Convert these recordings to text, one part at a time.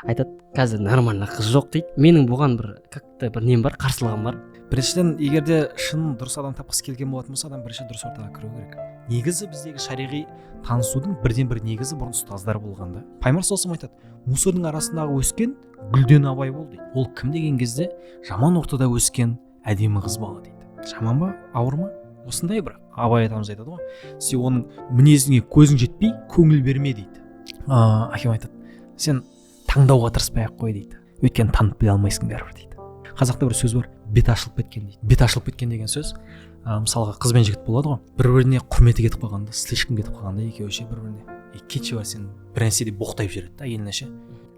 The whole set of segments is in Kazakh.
Айтады, қазір нормально қыз жоқ дейді. Менің бұған бір как-то бір нем бар, қарсылығым бар. Біріншіден, егер де шын дұрыс адам тапқысы келген болатын болса, адам бірінші дұрыс ортаға кіру керек. Негізі біздегі шариғи танысудың бірден бір негізі бұрын ұстаздар болған да. Пайғамбар саллаллаху айтады, мусордың арасындағы өскен гүлден абай бол дейді. Ол кім деген кезде, жаман ортада өскен әдемі қыз бала дейді. Жаман ба, ауыр ма? Осындай бір Абай атамыз айтады ғой, сен оның мінезіне көзің жетпей көңіл берме дейді. Әкем айтады, сен таңдауға тырыспай ақ қой дейді, өйткені танып біле алмайсың бәрібір дейді. Қазақта бір сөз бар, бет ашылып кеткен дейді. Бет ашылып кеткен деген сөз, мысалға, қыз бен жігіт болады ғой, бір біріне құрметі кетіп қалғанда, слишком кетіп қалғанда екеуі ше, бір біріне кетші бар сен бір нәрсе деп боқтап жібереді да әйеліне ше.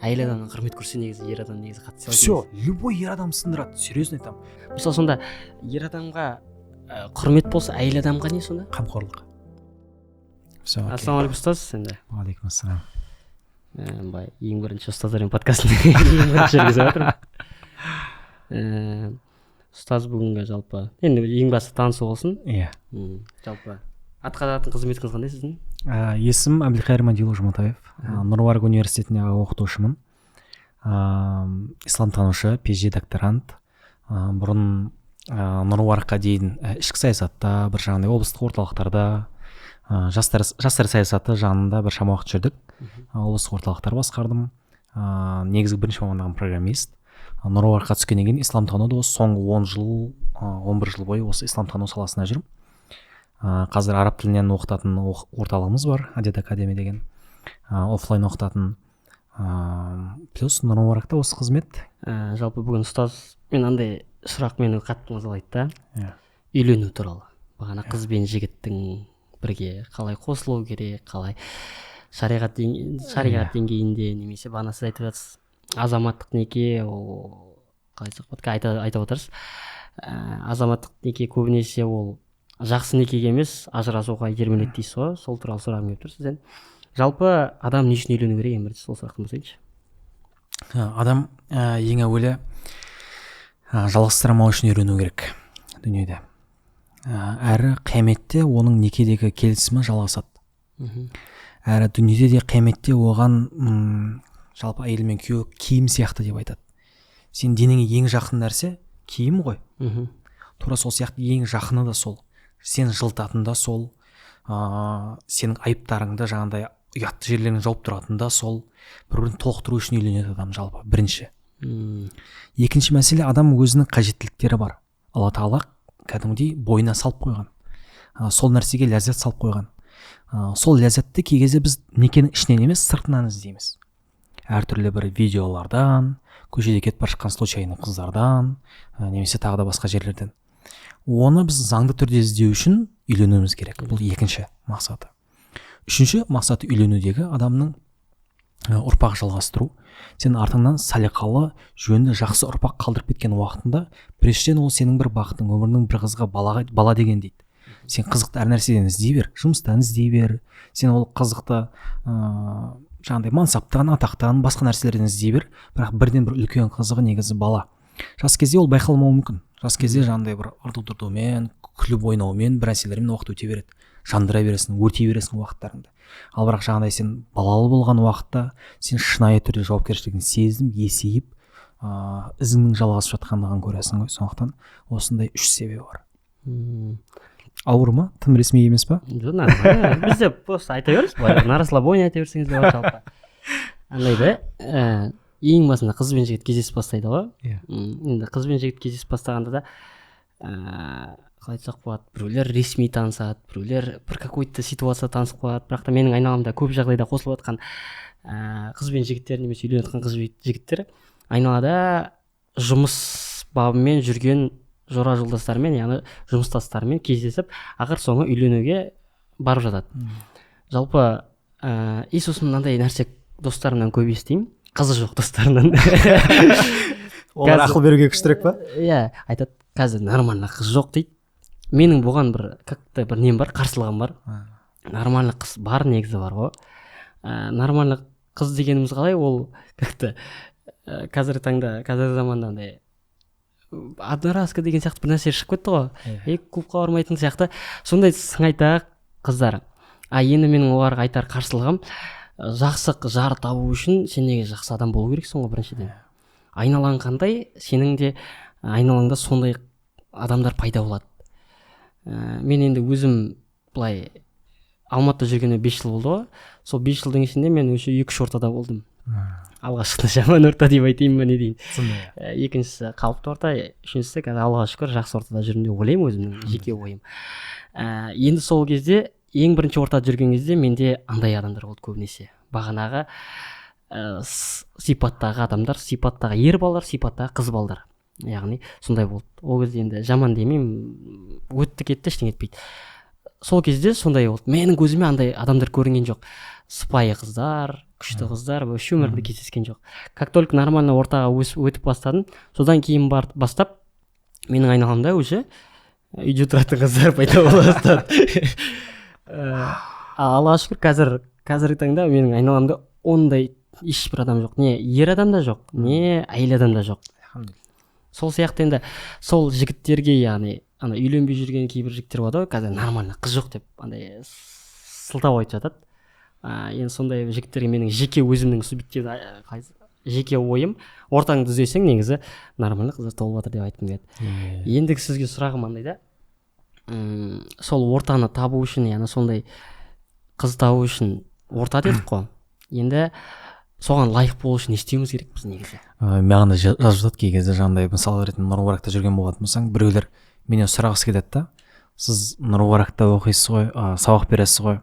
Әйел адамнан құрмет көрсе, негізі ер адам негізі қатты сыйлайды. Все, любой ер адам сындырады, серьезно айтамын. Мысалы, сонда ер адамға құрмет болса, әйел адамға не сонда? Қамқорлық. Все. Ассалаумағалейкум, ұстаз, енді. Уағалейкум ассалам. Былай, ең бірінші ұстаздармен подкастын ең бірінші жүргізіп жатырмын. Ұстаз, бүгінгі жалпы енді ең басты танысу болсын. Иә. Жалпы атқаратын қызметіңіз қандай сіздің? Есімім Әбілқайыр Мадиұлы Жұматаев. Нұр университетінде аға оқытушымын, исламтанушы, PhD докторант. Бұрын Нұр дейін ішкі саясатта, бір жаңағыдай облыстық орталықтарда, жастар саясаты жанында біршама уақыт жүрдік, облыстық орталықтар басқардым. Негізгі бірінші мамандығым программист. Нұр түскеннен кейін исламтануды осы соңғы 10 жыл, 11 жыл бойы осы исламтану саласында жүрмін. Қазір араб тілінен оқытатын орталығымыз бар, Адет Академи деген, оффлайн оқытатын. Плюс Нұр Мүбаракта осы қызмет. Жалпы бүгін, ұстаз, мен андай сұрақ мені қатты мазалайды да. Иә. Үйлену туралы. Бағана қыз бен жігіттің бірге қалай қосылу керек, қалай шариғат деңгейінде, немесе бағана сіз айтып жатсыз, азаматтық неке, ол қалай айтсақ болады, айтып отырсыз. Азаматтық неке көбінесе ол жақсы некеге емес, ажырасуға итермелейді дейсіз ғой. Сол туралы сұрағым келіп тұр сізден. Жалпы адам не үшін үйлену керек, ең бірінші сол сұрақтан бастайыншы. Адам ең әуелі жалғызсырамау үшін үйрену керек дүниеде. Әрі қияметте оның некедегі келісімі жалғасады. Әрі дүниеде де, қияметте оған жалпы әйел мен күйеу киім сияқты деп айтады. Сен денеңе ең жақын нәрсе киім ғой. Тура сол сияқты ең жақыны да сол, сен жылытатын да сол, сенің айыптарыңды, жаңағыдай ұятты жерлеріңді жауып тұратын да сол. Бір бірін толықтыру үшін үйленеді адам жалпы бірінші. Екінші мәселе, адам өзінің қажеттіліктері бар, Алла тағала кәдімгідей бойына салып қойған, сол нәрсеге ләззат салып қойған. Сол ләззатты кей кезде біз некенің ішінен емес, сыртынан іздейміз, әртүрлі бір видеолардан, көшеде кетіп бара жатқан случайный қыздардан, немесе тағы да басқа жерлерден. Оны біз заңды түрде іздеу үшін үйленуіміз керек. Бұл екінші мақсаты. Үшінші мақсаты үйленудегі адамның ұрпақ жалғастыру. Сен артыңнан салиқалы, жөнді, жақсы ұрпақ қалдырып кеткен уақытында, біріншіден, ол сенің бір бақытың, өмірінің бір қызығы балаға, бала деген дейді. Сен қызықты әр нәрседен іздей бер, жұмыстан іздей бер, сен ол қызықты жаңағыдай мансаптан, атақтан, басқа нәрселерден іздей бер, бірақ бірден бір үлкен қызығы негізі бала. Жас кезде ол байқалмауы мүмкін. Жас кезде жаңағыдай бір ырду дырдумен, күліп ойнаумен, бір нәрселермен уақыт өте береді, жандыра бересің, өртей бересің уақыттарыңды. Ал бірақ жаңағыдай сен балалы болған уақытта сен шынайы түрде жауапкершілігін сезініп, есейіп, ізіңнің жалғасып жатқандығын көресің ғой. Сондықтан осындай үш себебі бар. Ауыр ма, тым ресми емес па? Жоқ, нормально, бізде просто айта беріңіз былай, на расслабоне айта берсеңіз де болады. Жалпы андай да, ең басында қыз бен жігіт кездесіп бастайды ғой. Иә. Енді қыз бен жігіт кездесіп бастағанда да, қалай айтсақ болады, біреулер ресми танысады, біреулер бір какой-то ситуацияда танысып қалады. Бірақ та менің айналамда көп жағдайда қосылып жатқан қыз бен жігіттер немесе үйленіп жатқан қыз бен жігіттер айналада жұмыс бабымен жүрген жора жолдастарымен, яғни жұмыстастарымен кездесіп, ақыр соңы үйленуге барып жатады. Жалпы и сосын мынандай нәрсе достарымнан көп естимін, қызы жоқ достарымнан. Олар ақыл беруге күштірек па? Иә, айтады, қазір нормально қыз жоқ дейді. Менің бұған бір как-то бір нем бар, қарсылығым бар. Нормальный қыз бар негізі, бар ғой. Нормальный қыз дегеніміз қалай? Ол как-то қазіргі таңда, қазіргі заманда андай одноразка деген сияқты бір нәрсе шығып кетті ғой. Иә. И клубқа бармайтын сияқты сондай сыңайтақ қыздар. А енді менің оларға айтар қарсылығым, Жақсы жар табу үшін сен негізі жақсы адам болу керексің ғой біріншіден. Айналаң қандай, сенің де айналаңда сондай адамдар пайда болады. Мен енді өзім былай Алматыда жүргеніме 5 жыл болды ғой. Сол 5 жылдың ішінде мен уже 2-3 ортада болдым. Алғашқысы жаман орта деп айтайын ба, не дейін. Екіншісі қалыпты орта, үшіншісі қазір Аллаға шүкір жақсы ортада жүрмін деп ойлаймын, өзімнің жеке ойым. Енді сол кезде ең бірінші ортада жүрген кезде менде андай адамдар болды көбінесе. Бағанағы сипаттағы адамдар, сипаттағы ер балалар, сипаттағы қыз балалар. Яғни сондай болды. Ол кезде енді жаман демеймін, өтті кетті, ештеңе етпейді. Сол кезде сондай болды. Менің көзіме андай адамдар көрінген жоқ. Сыпайы қыздар, күшті қыздар вообще өмірімде кездескен жоқ. Как только нормально ортаға өтіп бастадым, содан кейін бастап менің айналамда уже үйде тұратын қыздар пайда бола бастады. Аллаға шүкір, қазіргі таңда менің айналамда ондай ешбір адам жоқ. Не ер адам да жоқ, не әйел адам да жоқ. Сол сияқты енді сол жігіттерге, яғни ана үйленбей жүрген кейбір жігіттер болады ғой, қазір нормально қыз жоқ деп андай сылтау айтып жатады. Енді сондай жігіттерге менің жеке өзімнің субъективті жеке ойым, ортаңды түзесең негізі нормально қыздар толып жатыр деп айтқым келеді. Ендігі сізге сұрағым андай да, сол ортаны табу үшін, яғни сондай қыз табу үшін орта дедік қой, енді соған лайық болу үшін не істеуіміз керек біз негізі? Маған да жазып жатады кей кезде жаңағыдай, мысал ретінде Нұр жүрген болатын болсаң, біреулер менен сұрағысы келеді да, сіз Нұр оқисыз ғой, сабақ бересіз ғой,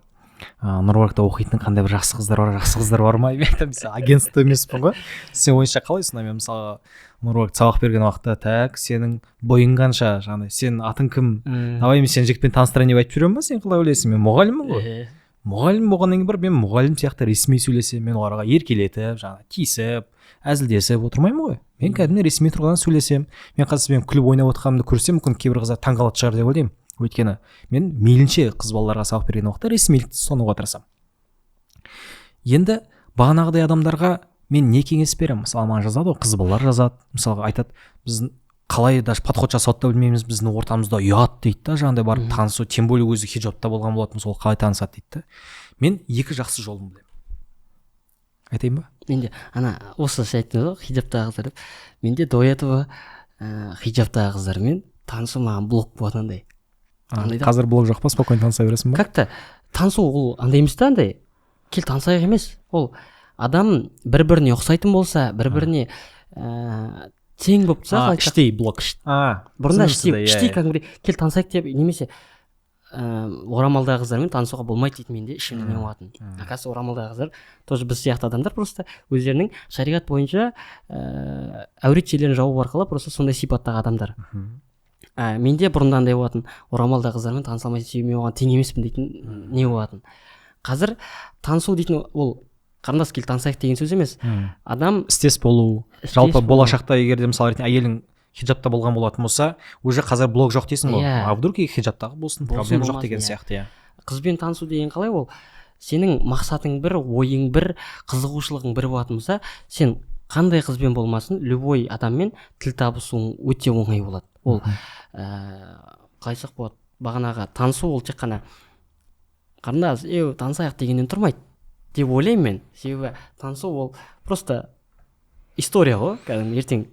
Нұр оқитын қандай бір жақсы қыздар бар, жақсы қыздар бар ма? Мен айтамын, сен агентство емеспін ғой, сен ойыңша қалай сонда? Мен мысалға Нұр сабақ берген уақытта, так, сенің бойың қанша, жаңағыдай, сенің атың кім, давай мен сені жігітпен таныстырайын деп айтып жүремін ба? Сен қалай ойлайсың? Мен мұғаліммін ғой. Мұғалім болғаннан кейін барып мен мұғалім сияқты ресми сөйлесемін. Мен оларға еркелетіп, жаңағы тиісіп, әзілдесіп отырмаймын ғой. Мен кәдімгі ресми тұрғыдан сөйлесемін. Мен қазір сізбен күліп ойнап отырғанымды көрсем, мүмкін кейбір қыздар таңқалатын шығар деп ойлаймын. Өйткені мен мейлінше қыз балаларға сабақ берген уақытта ресмилікті ұстануға тырысамын. Енді бағанағыдай адамдарға мен не кеңес беремін? Мысалы, маған жазады ғой, қыз балалар жазады, мысалға, айтады, біз қалай даже подход жасауды да білмейміз, біздің ортамызда ұят дейді да, жаңағыдай барып танысу, тем более өзі хиджабта болған болатын, сол қалай танысады дейді да. Мен екі жақсы жолын білемін, айтайын ба? Менде ана осы сіз айттыңыз ғой хиджабтағы қыздар деп, менде до этого хиджабтағы қыздармен танысу маған блок болатын андай. Андай да. Қазір блок жоқ па, спокойно таныса бересің ба? Как то танысу ол андай емес та, андай кел танысайық емес, ол адам бір біріне ұқсайтын болса, бір біріне тең болып тұрса, қалай айтсақ, іштей блок. Бұрында түсініксіз іштей да, иә, іштей иә. Кәдімгідей кел танысайық деп немесе орамалдағы қыздармен танысуға болмайды дейтін менде ішімде не болатын. Оказывается, орамалдағы қыздар тоже біз сияқты адамдар, просто өздерінің шариғат бойынша әурет жерлерін жабу арқылы просто сондай сипаттағы адамдар. Менде бұрында андай болатын, орамалдағы қыздармен таныса алмайсың, себебі мен оған тең емеспін дейтін не болатын. Қазір танысу дейтін ол қарындас кел танысайық деген сөз емес. Адам істес болу. Істес Жалпы болу. Болашақта егер де, мысалы ретінде, әйелің хиджабта болған болатын болса, уже қазір блок жоқ дейсің ғой. Иә. А вдруг хиджабтағы болсын, Болсын, проблема жоқ болмасын, деген иә. сияқты, иә. Қызбен танысу деген қалай? Ол сенің мақсатың бір, ойың бір, қызығушылығың бір болатын болса, сен қандай қызбен болмасын, любой адаммен тіл табысуың өте оңай болады. Ол қалай айтсақ болады, бағанағы танысу ол тек қана қарындас, еу, танысайық дегеннен тұрмайды деп ойлаймын мен. Себебі танысу ол просто история ғой, кәдімгі ертең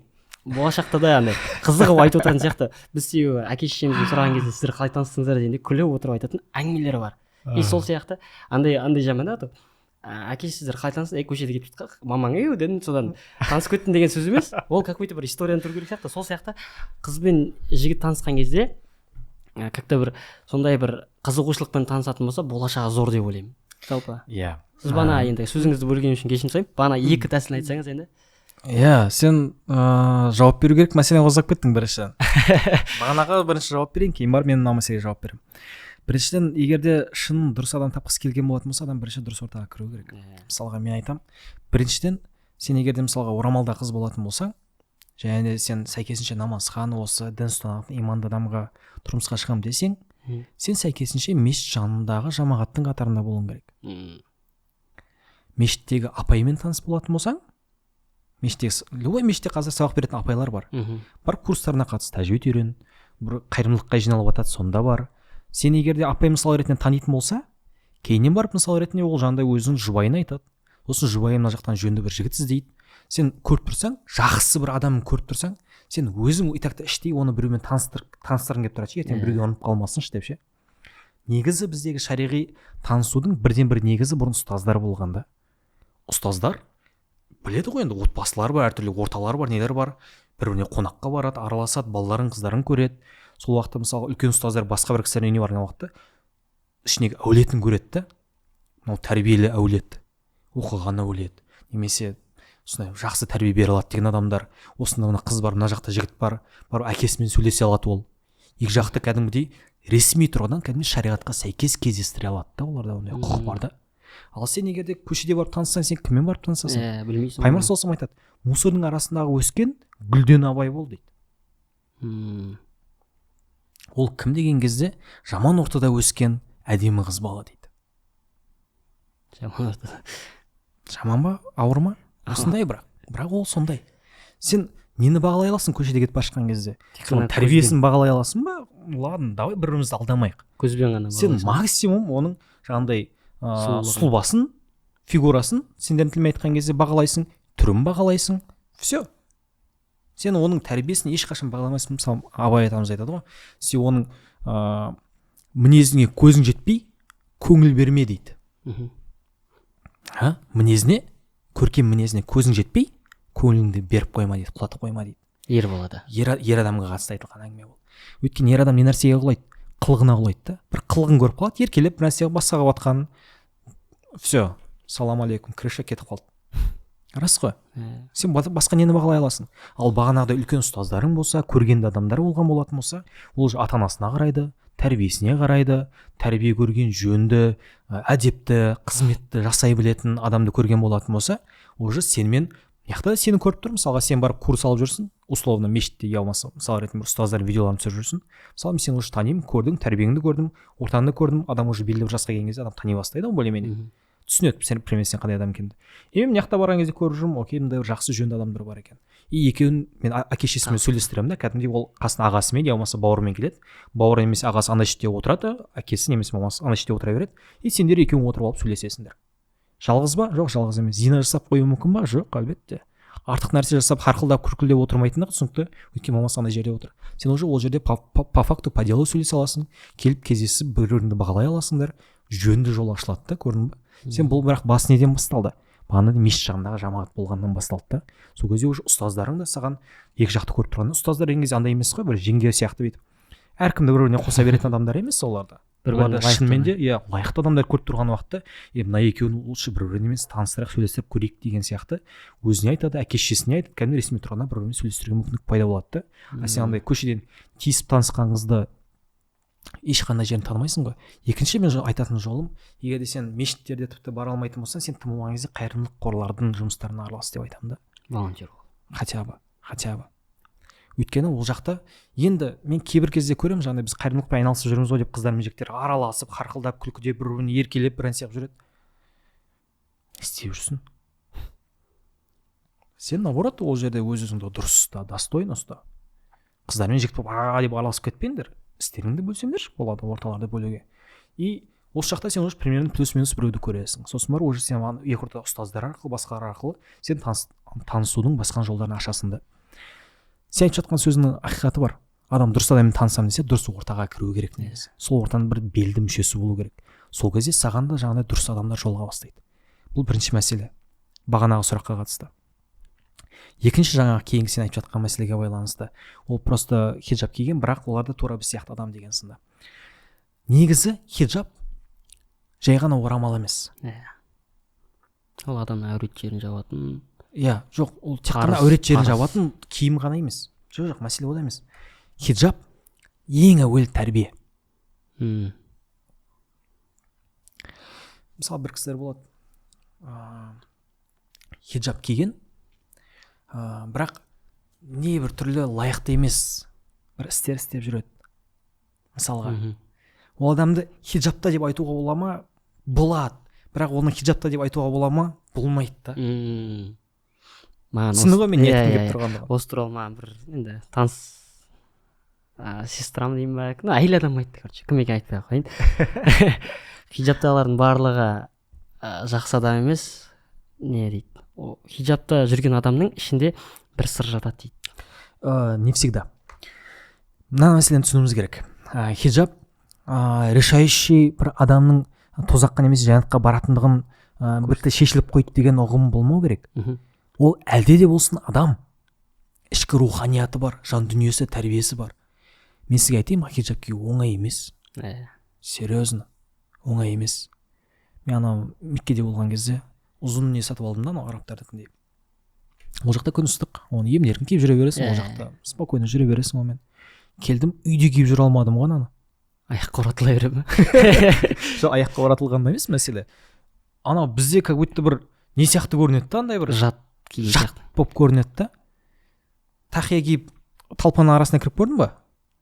болашақта да андай қызығып айтып отыратын сияқты. Біз себебі әке шешемізден сұраған кезде, сіздер қалай таныстыңыздар дегенде, күліп отырып айтатын әңгімелер бар. И сол сияқты андай жаман да, то әке, сіздер қалай таныстыңыз? Ей, көшеде кетіп жатқан мамаң, еу дедім, содан танысып кеттім деген сөз емес, ол какой то бір историяны тұру керек сияқты. Сол сияқты қыз бен жігіт танысқан кезде как то бір сондай бір қызығушылықпен танысатын болса, болашағы зор деп ойлаймын жалпы. Сіз бағана, енді сөзіңізді бөлгенім үшін кешірім сұраймын, бағана екі тәсілін айтсаңыз енді. Иә, сен жауап беру керек мәселені қозғап кеттің бірінші. Бағанағы бірінші жауап берейін, кейін барып мен мына мәселеге жауап беремін. Біріншіден, егер де шын дұрыс адам тапқысы келген болатын болса, адам бірінші дұрыс ортаға кіру керек. Мысалға, мен айтамын, біріншіден, сен егер де, мысалға, орамалда қыз болатын болсаң және де сен сәйкесінше намазхан, осы дін ұстанатын иманды адамға тұрмысқа шығамын десең, сен сәйкесінше мешіт жанындағы жамағаттың қатарында болуың керек. Мешіттегі апаймен таныс болатын болсаң, мешіттегі, любой мешітте қазір сабақ беретін апайлар бар. Барып курстарына қатыс, тәжвид үйрен, бір қайырымдылыққа жиналып жатады, сонда бар. Сен егер де апай мысал ретінде танитын болса, Кейіннен барып, мысал ретінде, ол жаңағыдай өзінің жұбайына айтады. Сосын жұбайы мына жақтан жөнді бір жігіт іздейді. Сен көріп тұрсаң, жақсы бір адам көріп тұрсаң, сен өзің и так та іштей оны біреумен таныстырғың келіп тұрады ше, ертең біреуге ұнап қалмасыншы деп ше. Негізі біздегі шариғи танысудың бірден бір негізі бұрын ұстаздар болған да. Ұстаздар біледі ғой енді, отбасылар бар, әртүрлі орталар бар, нелер бар, бір біріне қонаққа барады, араласады, балаларын, қыздарын көреді. Сол уақытта, мысалы, үлкен ұстаздар басқа бір кісілердің үйіне барған уақытта ішіндегі әулетін көреді да, мынау тәрбиелі әулет, оқыған әулет немесе сондай жақсы тәрбие бере алады деген адамдар. Осында мына қыз бар, мына жақта жігіт бар, барып әкесімен сөйлесе алады. Ол екі жақты кәдімгідей ресми тұрғыдан, кәдімгі шариғатқа сәйкес кездестіре алады да, оларда ондай құқық бар да. Ал сен егер де көшеде барып таныссаң, сен кіммен барып танысасың? Иә, білмейсің. Пайғамбар саллаллаху айтады: мусордың арасындағы өскен гүлден абай бол дейді. Ол кім деген кезде, жаман ортада өскен әдемі қыз бала дейді. Жаман ортада. Жаман ба, ауыр ма, осындай, бірақ ол сондай. Сен нені бағалай аласың көшеде кетіп бара жатқан кезде? Тек Соның қана тәрбиесін бағалай аласың ба? Ладно, давай бір бірімізді алдамайық. Көзбен ғана Сен бағалайсың. максимум оның жаңағындай Сұлулығын. Сұлбасын, фигурасын, сендердің тілмен айтқан кезде, бағалайсың, түрін бағалайсың, все. Сен оның тәрбиесін ешқашан бағаламайсың. Мысалы, Абай атамыз айтады ғой: сен оның мінезіне көзің жетпей, көңіл берме дейді. А мінезіне, көркем мінезіне көзің жетпей, көңіліңді беріп қойма дейді, құлатып қойма дейді. Ер балада. Ер адамға қатысты айтылған әңгіме ол. Өйткені ер адам не нәрсеге құлайды? Қылығына құлайды да. Бір қылығын көріп қалады, еркелеп бір нәрсе басқаға батқанын, все, салам алейкум, крыша кетіп қалды. Рас қой? Иә. Сен басқа нені бағалай аласың? Ал бағанағыдай үлкен ұстаздарың болса, көргенді адамдар болған болатын болса, ол уже ата анасына қарайды, тәрбиесіне қарайды. Тәрбие көрген, жөнді, әдепті, қызметті жасай білетін адамды көрген болатын болса, уже сенімен мына жақта сені көріп тұр. Мысалға, сен барып курс алып жүрсің, условно, мешітте, я болмаса, мысал ретінде, бір ұстаздардың видеоларын түсіріп жүрсің. Мысалы, мен сені уже танимын, көрдім, тәрбиеңді көрдім, ортаңды көрдім. Адам уже белгілі бір жасқа келген кезде адам тани бастайды ғой, более менее түсінеді сен примерно, сен қандай адам екеніңді. И мен мына жақта барған кезде көріп жүрмін: окей, мындай бір жақсы, жөнді адамдар бар екен. И екеуін мен әке шешесімен сөйлестіремін да кәдімгідей. Ол қасына ағасымен я болмаса бауырымен келеді. Бауыры немесе ағасы ана шетте отырады, әкесі немесе мамасы ана шетте отыра береді. И сендер екеуің отырып алып сөйлесесіңдер. Жалғыз ба? Жоқ, жалғыз емес. Зина жасап қоюы мүмкін ба? Жоқ, әлбетте. Артық нәрсе жасап, харқылдап, күркілдеп отырмайтындығы түсінікті, өйткені мамасы ана жерде отыр. Сен уже ол жерде по факту, по делу сөйлесе аласың, келіп кездесіп, бір біріңді бағалай аласыңдар, жөнді жол ашылады да. Көрдің ба сен? Бұл бірақ басы неден басталды? Бағана мешіт жағындағы жамағат болғаннан басталды да. Сол кезде уже ұстаздарың да саған екі жақты көріп тұрғанда, ұстаздар деген кезде андай емес қой, бір жеңге сияқты бүйтіп әркімді бір біріне қоса беретін адамдар емес оларда. Бір Оларда біріне лайықты. Шынымен де, иә, лайықты адамдар көріп тұрған уақытта, е, мына екеуін лучше бір біріне емес таныстырайық, сөйлестіріп көрейік деген сияқты өзіне айтады, әке шешесіне айтады. Кәдімгі ресми тұрғанда бір бірімен сөйлестіруге мүмкіндік пайда болады да. А сен андай көшеден тиісіп танысқан қызды ешқандай жерін танымайсың ғой. Екінші мен айтатын жолым: егер де сен мешіттерде тіпті бара алмайтын болсаң, сен тым болмаған кезде қайырымдылық қорлардың жұмыстарына аралас деп айтамын да. Волонтер бол. Хотя бы. Өйткені ол жақта енді мен кейбір кезде көремін, жаңағыдай біз қайырымдылықпен айналысып жүрміз ғой деп, қыздар мен жігіттер араласып, харқылдап, күлкіде, бір бірін еркелеп, бір нәрсе қылып жүреді. Не істеп жүрсің сен? Наоборот, ол жерде өз өзіңді дұрыс ұста, достойно ұста. Қыздармен жігіт болып а деп араласып кетпеңдер, істеріңді бөлсеңдерші болады, орталарды бөлуге. И осы жақта сен уже примерно плюс минус біреуді көресің. Сосын барып уже сен ана екі ортада ұстаздар арқылы, басқалар арқылы сен танысудың басқа жолдарын ашасың да. Сен айтып жатқан сөзіңнің ақиқаты бар: адам дұрыс адаммен танысамын десе, дұрыс ортаға кіру керек негізі, сол ортаның бір белді мүшесі болу керек. Сол кезде саған да жаңағыдай дұрыс адамдар жолыға бастайды. Бұл бірінші мәселе, бағанағы сұраққа қатысты. Екінші, жаңағы кейінгі сен айтып жатқан мәселеге байланысты, ол просто хиджаб киген, бірақ олар да тура біз сияқты адам деген сынды. Негізі хиджаб жай ғана орамал емес. Иә, ол адамның әурет жерін жабатын. Иә, жоқ, ол тек қана әурет жерін жабатын киім ғана емес. Жоқ, мәселе ода емес. Хиджаб ең әуелі тәрбие. Мысалы, бір кісілер болады, хиджаб киген, бірақ небір түрлі лайықты емес бір істер істеп жүреді мысалға. Ол адамды хиджабта деп айтуға бола ма? Болады. Бірақ оны хиджабта деп айтуға бола ма? Болмайды да. Маған Түсіндің ғой мен не иә, айтқым иә, келіп иә. тұрғандығын? Осы туралы маған бір енді таныс Сестрам деймін ба, ну, әйел адам айтты, короче, кім екенін айтпай ақ қояйын. Хиджабтағылардың барлығы жақсы адам емес, не дейді, хиджабта жүрген адамның ішінде бір сыр жатады дейді. Не всегда. Мына мәселені түсінуіміз керек. Хиджаб решающий бір адамның тозаққа немесе жәннатқа баратындығын бітті, шешіліп қойды деген ұғым болмау керек. Ол әлде де болсын адам, ішкі руханияты бар, жан дүниесі, тәрбиесі бар. Мен сізге айтайын ба, хиджаб кию оңай емес. Серьезно, оңай емес. Мен анау Меккеде болған кезде ұзын не сатып алдым да, анау арабтардікіндей. Ол жақта күн ыстық, оны емін еркін киіп жүре бересің. Ол жақта спокойно жүре бересің онымен. Келдім, үйде киіп жүре алмадым ғой ананы. Аяққа оратыла бере ма? Жоқ, аяққа оратылғанда емес мәселе. Анау бізде как будто бір не сияқты көрінеді да, андай бір жат киген жат сияқты. болып көрінеді да. Тақия киіп, толпаның арасына кіріп көрдің ба?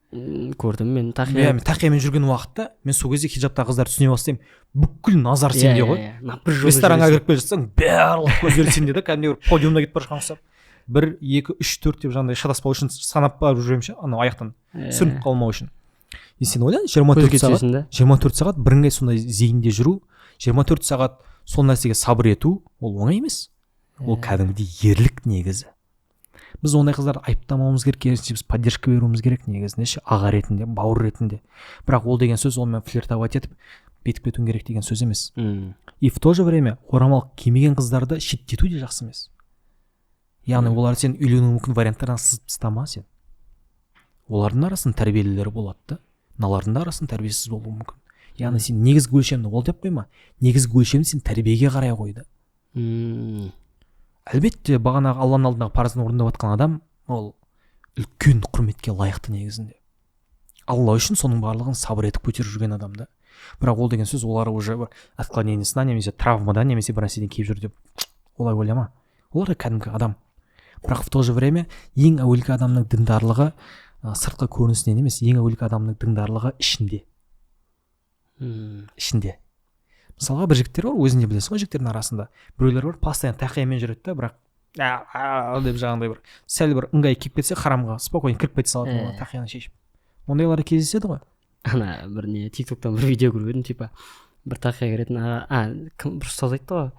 Көрдім мен тақия. Иә, мен тақиямен жүрген уақытта, мен сол кезде хиджабтағы қыздарды түсіне бастаймын. Бүкіл назар сенде ғой. Напряженно. Ресторанға кіріп келе жатсаң, барлық көздер сенде да, кәдімгідей бір подиумда кетіп бара жатқан ұқсап. Бір, екі, үш, төрт деп жаңағыдай шатаспау үшін санап барып жүремін ше, анау аяқтан сүрініп қалмау үшін. И сен ойла, 24 Көзге сағат, түсесің да. 24 сағат бірыңғай сондай зейінде жүру, 24 сағат сол нәрсеге сабыр ету, ол оңай емес. Ол кәдімгідей ерлік негізі. Біз ондай қыздарды айыптамауымыз керек, керісінше біз поддержка беруіміз керек негізінде ше, аға ретінде, бауыр ретінде. Бірақ ол деген сөз онымен флиртовать етіп бетіп кетуің керек деген сөз емес. И в то же время орамал кимеген қыздарды шеттету де жақсы емес. Яғни олар сен үйленуі мүмкін варианттардан сызып тастама сен. Олардың арасында тәрбиелілері болады да, мыналардың да арасында тәрбиесіз болуы мүмкін. Яғни сен негізгі өлшемді ол деп қойма, негізгі өлшемді сен тәрбиеге қарай қой да. Әлбетте, бағанағы Алланың алдындағы парызын орындап жатқан адам ол үлкен құрметке лайықты негізінде. Алла үшін соның барлығын сабыр етіп көтеріп жүрген адам да. Бірақ ол деген сөз олар уже бір отклонениесынан немесе травмадан немесе бір нәрседен киіп жүр деп олай ойлама. Олар да кәдімгі адам. Бірақ в то же время ең әуелгі адамның діндарлығы сыртқы көрінісінен емес, ең әуелгі адамның діндарлығы ішінде. Ішінде. Мысалға, бір жігіттер бар, өзің де білесің ғой, жігіттердің арасында біреулер бар, постоянно тақиямен жүреді да, бірақ «А, а» деп жаңағыдай бір сәл бір ыңғайы келіп кетсе, харамға спокойно кіріп кете салады олар, тақияны шешіп. Ондайлар кездеседі ғой. Ана бір не, Тик Токтан бір видео көріп едім, типа бір тақия кіретін кім, бір ұстаз айтты ғой,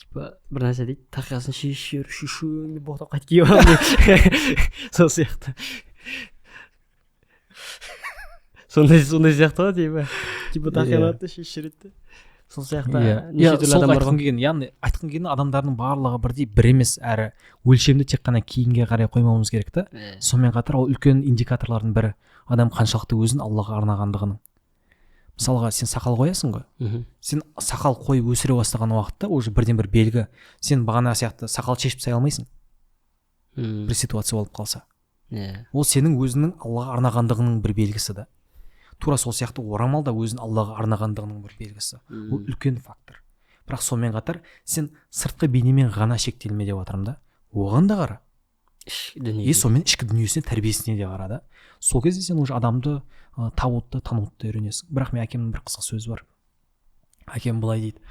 типа бір нәрсе дейді, тақиясын шешіп жіберіп, шешемін деп боқтап қайтып киіп аламын деп. Сол сияқты, сондай сияқты ғой, типа тақияны алады да, шешіп жібереді да. Сол сияқты неше түрлі Сол адам бар айтқым ғой. келген, яғни айтқым келгені, адамдардың барлығы бірдей бір емес, әрі өлшемді тек қана киімге қарай қоймауымыз керек та. Сонымен қатар ол үлкен индикаторлардың бірі, адам қаншалықты өзін Аллаға арнағандығының. Мысалға, сен сақал қоясың ғой. Сен сақал қойып өсіре бастаған уақытта уже бірден бір белгі, сен бағана сияқты сақал шешіп тастай алмайсың бір ситуация болып қалса. Ол сенің өзіңнің Аллаға арнағандығының бір белгісі да. Тура сол сияқты орамал да өзін Аллаға арнағандығының бір белгісі. Ол үлкен фактор. Бірақ сонымен қатар сен сыртқы бейнемен ғана шектелме деп жатырмын да, оған да қара. Іш дүние. И сонымен ішкі дүниесіне, тәрбиесіне де қара да. Сол кезде сен уже адамды табуды да, тануды да үйренесің. Бірақ мен әкемнің бір қызық сөзі бар. Әкем былай дейді: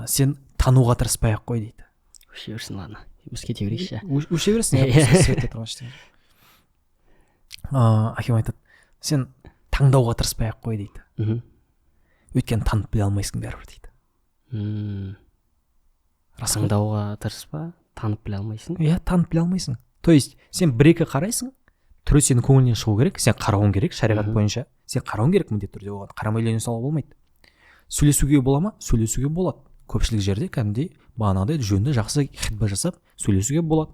сен тануға тырыспай ақ қой дейді. Өше берсін, ладно, біз кете берейікші. Өше берсін, Иә. иә, светте тұрған ештеңе жоқ. Әкем айтады: сен таңдауға тырыспай ақ қой дейді, өйткені танып біле алмайсың бәрібір дейді. Рас қой? Таңдауға тырыспа, танып біле алмайсың. Иә, танып біле алмайсың. То есть сен бір екі қарайсың, түрі сенің көңіліңнен шығу керек, сен қарауың керек шариғат бойынша, сен қарауың керек міндетті түрде, оған қарамай үйлене салуға болмайды. Сөйлесуге бола ма? Сөйлесуге болады. Көпшілік жерде кәдімгідей бағанағыдай жөнді жақсы хитба жасап сөйлесуге болады.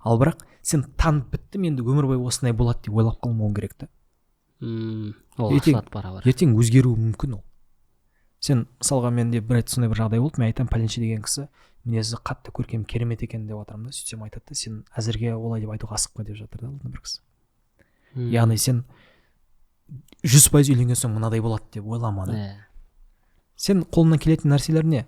Ал бірақ сен танып біттім, енді өмір бойы осындай болады деп ойлап қалмауың керек та. Ол ашылады бара-бара. Ертең өзгеруі мүмкін ол. Сен мысалға, менде бір рет сондай бір жағдай болды, мен айтамын, пәленше деген кісі мінезі қатты көркем, керемет екен деп жатырмын да. Сөйтсем айтады да, сен әзірге олай деп айтуға асықпа деп жатыр да алдында бір кісі. Яғни сен 100% үйленген соң мынадай болады деп ойлама да. Сен қолыңнан келетін нәрселер не?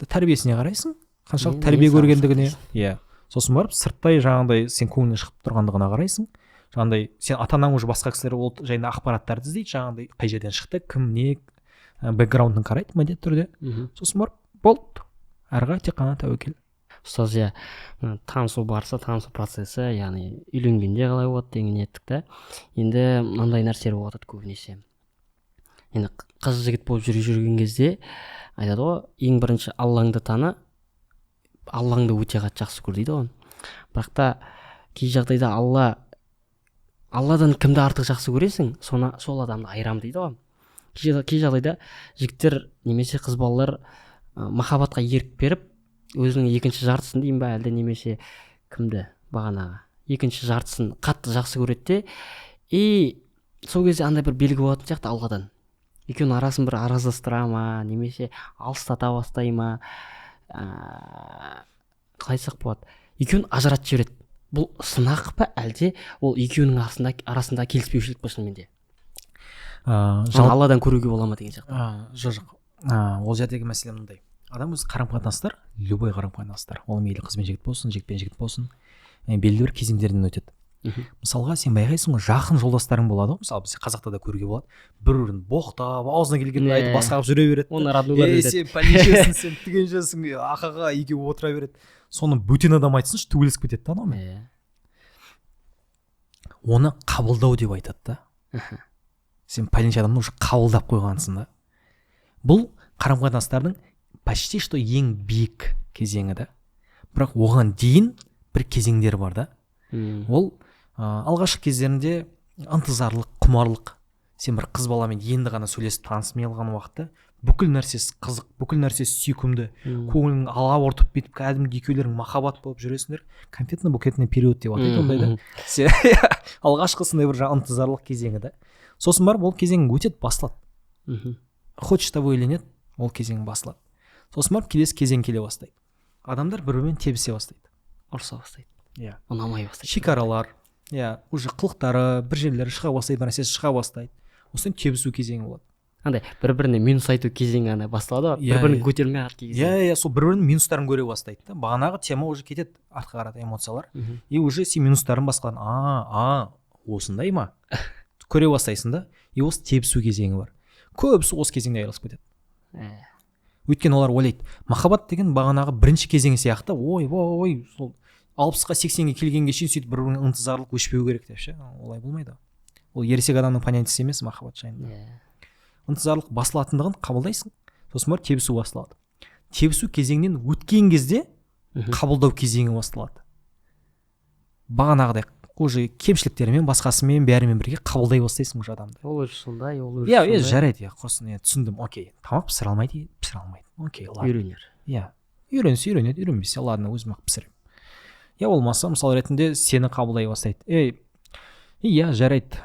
Тәрбиесіне қарайсың, қаншалықты тәрбие не саған көргендігіне. сақтайсың? Иә. Сосын барып сырттай жаңағыдай сен көңіліңнен шығып тұрғандығына қарайсың. Жаңағыдай сен ата анаң уже басқа кісілер ол жайында ақпараттарды іздейді, жаңағыдай қай жерден шықты, кім не, бэкграундын қарайды міндетті түрде. Сосын барып болды. Әрі қарай тек қана тәуекел. Ұстаз, иә, танысу барысы, танысу процесі, яғни үйленгенде қалай болады деген еттік та. Енді мынандай нәрселер болып жатады көбінесе. Енді қыз жігіт болып жүрген кезде айтады ғой, ең бірінші Аллаңды таны, Аллаңды өте қатты жақсы көр дейді ғой. Бірақ та кей жағдайда Алладан кімді артық жақсы көресің, соны, сол адамды айырам дейді ғой. Кей жағдайда жігіттер немесе қыз балалар махаббатқа ерік беріп, өзінің екінші жартысын деймін ба, әлде немесе кімді, бағанағы екінші жартысын қатты жақсы көреді де, и сол кезде андай бір белгі болатын сияқты Алладан. Екеуінің арасын бір араздастыра ма, немесе алыстата бастай ма, қалай айтсақ болады, екеуін ажыратып жібереді. Бұл сынақ па, әлде ол екеуінің арасында келіспеушілік па шынымен де? Алладан көруге бола ма деген сияқты. Жоқ. Ол жердегі мәселе мындай. Адам өзі қарым қатынастар, любой қарым қатынастар, ол мейлі қыз бен жігіт болсын, жігіт пен жігіт болсын, белгілі бір кезеңдерден өтеді. Мысалға, сен байқайсың ғой, жақын жолдастарың болады ғой, мысалы, бізде қазақта да көруге болады, бір бірін боқтап, аузына келгенін айтып, басқа қылып жүре береді. Оны роднойлар Ей, сен пәленшесің, сен түгеншесің, ақаға екеуі отыра береді. Соны бөтен адам айтсыншы, төбелесіп кетеді да анаумен. Оны қабылдау деп айтады да. Сен пәленше адамды уже қабылдап қойғансың да. Бұл қарым қатынастардың почти что ең биік кезеңі да. Бірақ оған дейін бір кезеңдер бар да. Ол алғашқы кездерінде ынтызарлық, құмарлық. Сен бір қыз баламен енді ғана сөйлесіп танысмай алған уақытта бүкіл нәрсесі қызық, бүкіл нәрсесі сүйкімді, көңілің алабұртып бүйтіп кәдімгі екеулерің махаббат болып жүресіңдер. Конфетно-букетный период деп атайды ондайды. Алғашқы сондай бір жаңа ынтызарлық кезеңі да. Сосын барып ол кезең өтеді, басылады. Хочешь того или нет, ол кезең басылады. Сосын барып келесі кезең келе бастайды. Адамдар бір-бірімен тебісе бастайды. Ұрыса бастайды. Иә. Ұнамай бастайды. Шекаралар, иә, уже қылықтары, бір жерлері шыға бастайды, бір нәрсесі шыға бастайды. Осыдан тебісу кезеңі болады. Андай бір-біріне минус айту кезеңі ана басталады ғой, бір-бірін көтермей қалған кезең. Иә, сол бір-бірінің минустарын көре бастайды да. Бағанағы тема уже кетеді артқа қарата эмоциялар. И уже сен минустарын басқаларын, осындай ма? Көре бастайсың да. И осы тебісу кезеңі бар. Көбісі осы кезеңде айырылысып кетеді. Өйткені олар ойлайды, махаббат деген бағанағы бірінші кезең сияқты, ой, ой, сол 60-қа 80-ге келгенге шейін сөйтіп бір-біріне ынтызарлық өшпеу керек деп ше. Олай болмайды. Ол ересек адамның понятиесі емес махаббат жайында. Ынтызарлық басылатындығын қабылдайсың, сосын барып тебісу басталады. Тебісу кезеңінен өткен кезде қабылдау кезеңі басталады. Бағанағыдай уже кемшіліктерімен, басқасымен, бәрімен бірге қабылдай бастайсың уже адамды. Ол өзі сондай, ол өзі сондай. Иә, жарайды, иә, құрсын, иә, түсіндім, окей. Тамақ пісіре алмайды, пісіре алмайды. Окей, ладно. Үйренер. Иә. Үйренсе үйренеді, үйренбесе ладно, өзім ақ пісіремін. Я болмаса, мысал ретінде сені қабылдай бастайды. Ей, иә, жарайды.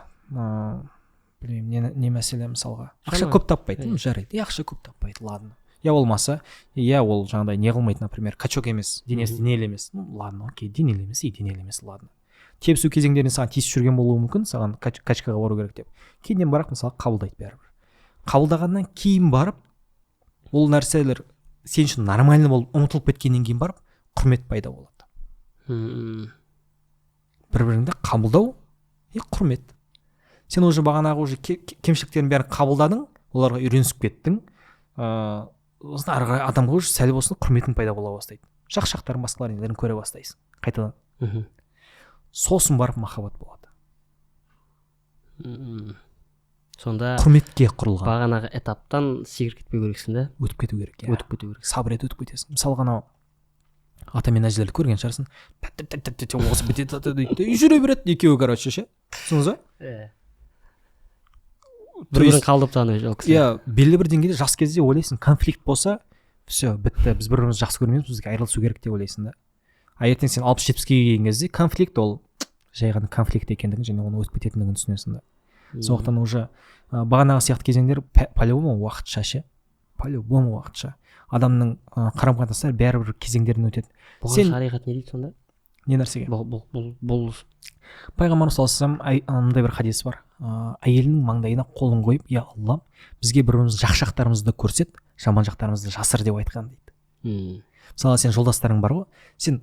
Білмеймін, не мәселе мысалға. Ақша көп таппайды, жарайды. Ақша көп таппайды, ладно. Я болмаса, иә, ол жаңағыдай не қылмайды, например, качок емес, денесі денелі емес. Ну, ладно, окей, денелі емес, и денелі емес, ладно. Тебісу кезеңдерінде саған тиісіп жүрген болуы мүмкін, саған качкаға бару керек деп. Кейіннен барып, мысалы, қабылдайды бәрібір. Қабылдағаннан кейін барып, ол нәрселер сен үшін нормально болып ұмытылып кеткеннен кейін барып, құрмет пайда болады. Бір-біріңді қабылдау и құрмет. Сен уже бағанағы уже кемшіліктердің бәрін қабылдадың, оларға үйренісіп кеттің. Сосын ары қарай адамға уже сәл болсын құрметің пайда бола бастайды. Жақсы жақтарын, басқалар нелерін көре бастайсың қайтадан. Сосын барып махаббат болады. Сонда құрметке құрылған. Бағанағы этаптан секіріп кетпеу керексің да? Өтіп кету керек, иә. Өтіп кету керек. Сабыр етіп өтіп кетесің. Мысалға, анау ата мен әжелерді көрген шығарсың. Осы бітеді дейді. Жүре береді екеуі, короче, ше. Түсіндіңіз ба? Иә. Бір-бірін қалдырып тастаған ол кісілер. Иә, белгілі бір деңгейде жас кезде ойлайсың, конфликт болса, все, бітті, біз бір-бірімізді жақсы көрмейміз, бізге айырылысу керек деп ойлайсың да. А ертең сен 60-70-ке келген кезде конфликт ол жай ғана конфликт екендігін және оны өтіп кететіндігін түсінесің да. Сондықтан уже бағанағы сияқты кезеңдер по-любому уақытша ше. По-любому уақытша. Адамның қарым-қатынастары бәрібір кезеңдерінен өтеді. Бұған шариғат не дейді сонда? Не нәрсеге? Бұл Пайғамбарымыз саллаллаху алейхи уассалам мындай бір хадис бар. Әйелінің маңдайына қолын қойып, я Аллам, бізге бір-біріміздің жақсы жақтарымызды көрсет, жаман жақтарымызды жасыр деп айтқан дейді. Мысалы, сен жолдастарың бар ғой, сен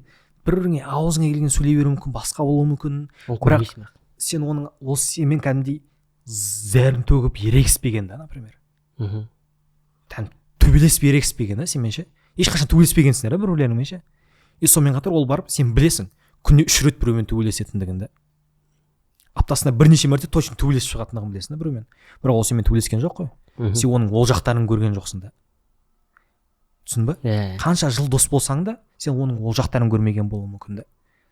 бір-біріңе аузыңа келген сөйлей беруі мүмкін, басқа болуы мүмкін. Бірақ сен оның, ол сенімен кәдімгідей зәрін төгіп ерегіспеген да, например. Төбелесіп ерегіспеген да сенімен ше. Ешқашан төбелеспегенсіңдер да бір-бірлеріңмен ше. И сонымен қатар ол барып, сен білесің, күніне 3 рет біреумен төбелесетіндігін да, аптасына бірнеше мәрте точно төбелесіп шығатындығын білесің да біреумен. Бірақ ол сенімен төбелескен жоқ қой. Сен оның ол жақтарын көрген жоқсың да, түсіндің ба? Иә. Қанша жыл дос болсаң да, сен оның ол жақтарын көрмеген болуы мүмкін да,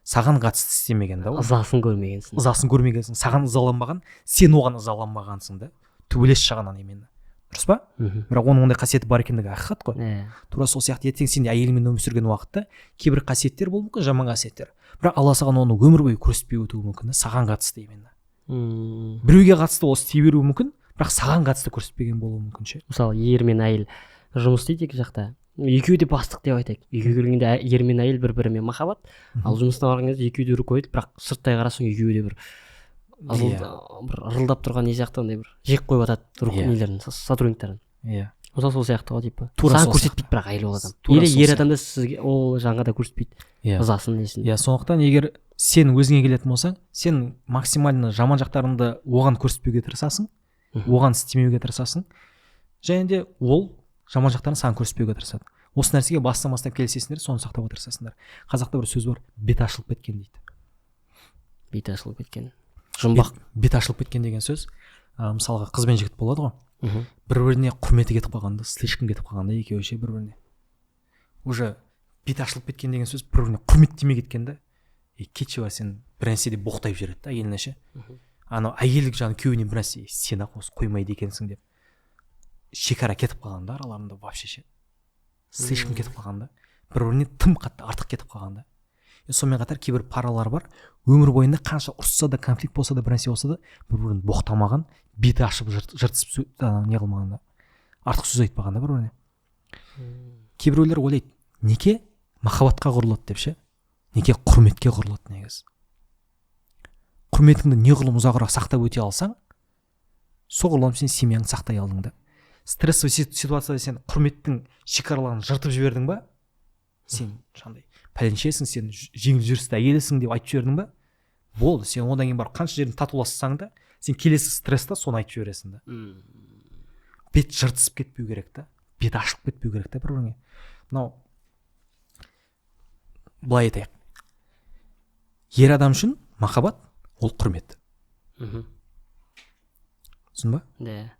саған қатысты істемеген да ол. Ызасын көрмегенсің. Ызасын көрмегенсің, саған ызаланбаған, сен оған ызаланбағансың да, төбелес жағынан именно, дұрыс па? Бірақ оның ондай қасиеті бар екендігі ақиқат қой. Тура сол сияқты ертең сен де әйеліңмен өмір сүрген уақытта кейбір қасиеттер болуы мүмкін, жаман қасиеттер, бірақ Алла саған оны өмір бойы көрсетпей өтуі мүмкін да, саған қатысты именно. Біреуге қатысты ол істей беруі мүмкін, бірақ саған қатысты көрсетпеген болуы мүмкін ше. Мысалы, ер мен әйел жұмыс істейді екі жақта, екеуі де бастық деп айтайық. Үйге келгенде ер мен әйел бір бірімен махаббат, ал жұмысына барған кезде екеуі де руководитель, бірақ сырттай қарасаң, екеуі де бір бір ырылдап тұрған не сияқты, андай бір жек қойып жатады нелерін, сотрудниктарын. Мысалы, сол сияқты ғой, типа Тура саған сол. көрсетпейді, бірақ әйел ол адам Тура или сол ер сияқты. адам да сізге, ол жанға да көрсетпейді ызасын, несін. Иә, сондықтан егер сен өзіңе келетін болсаң, сен максимально жаман жақтарыңды оған көрсетпеуге тырысасың, оған істемеуге тырысасың, және де ол жаман жақтарын саған көрсетпеуге тырысады. Осы нәрсеге бастан бастап келісесіңдер, соны сақтауға тырысасыңдар. Қазақта бір сөз бар, бет ашылып кеткен дейді. Бет ашылып кеткен, жұмбақ. Бет ашылып кеткен деген сөз, мысалға, қыз бен жігіт болады ғой, бір біріне құрметі кетіп қалған да, слишком кетіп қалған да екеуі ше бір біріне. Уже бет ашылып кеткен деген сөз, бір біріне құрметтемей кеткен да. И кетші бар, сен бір нәрсе деп боқтап жібереді да әйеліне ше. Анау әйел жаңағы күйеуіне бір нәрсе, сен ақ осы қоймайды екенсің деп, шекара кетіп қалған да араларында вообще ше, слишком кетіп қалған да, бір біріне тым қатты артық кетіп қалған да. И сонымен қатар кейбір паралар бар, өмір бойында қанша ұрысса да, конфликт болса да, бір нәрсе болса да, бір бірін боқтамаған, беті ашып жыртысып не қылмаған да, артық сөз айтпаған да бір біріне. Кейбіреулер ойлайды, неке махаббатқа құрылады деп ше. Неке құрметке құрылады негізі. Құрметіңді неғұрлым ұзағырақ сақтап өте алсаң, соғұрлым сен семьяңды сақтай алдың да. Стрессовый ситуацияда сен құрметтің шекараларын жыртып жібердің ба, сен жаңағыдай пәленшесің, сен жеңіл жүрісті әйелсің деп айтып жібердің ба, болды, сен одан кейін барып қанша жерін татулассаң да, сен келесі стресста соны айтып жібересің да. Бет жыртысып кетпеу керек та, бет ашылып кетпеу керек та бір біріңе. Мынау былай айтайық, ер адам үшін махаббат ол құрмет. Түсіндің ба? Да.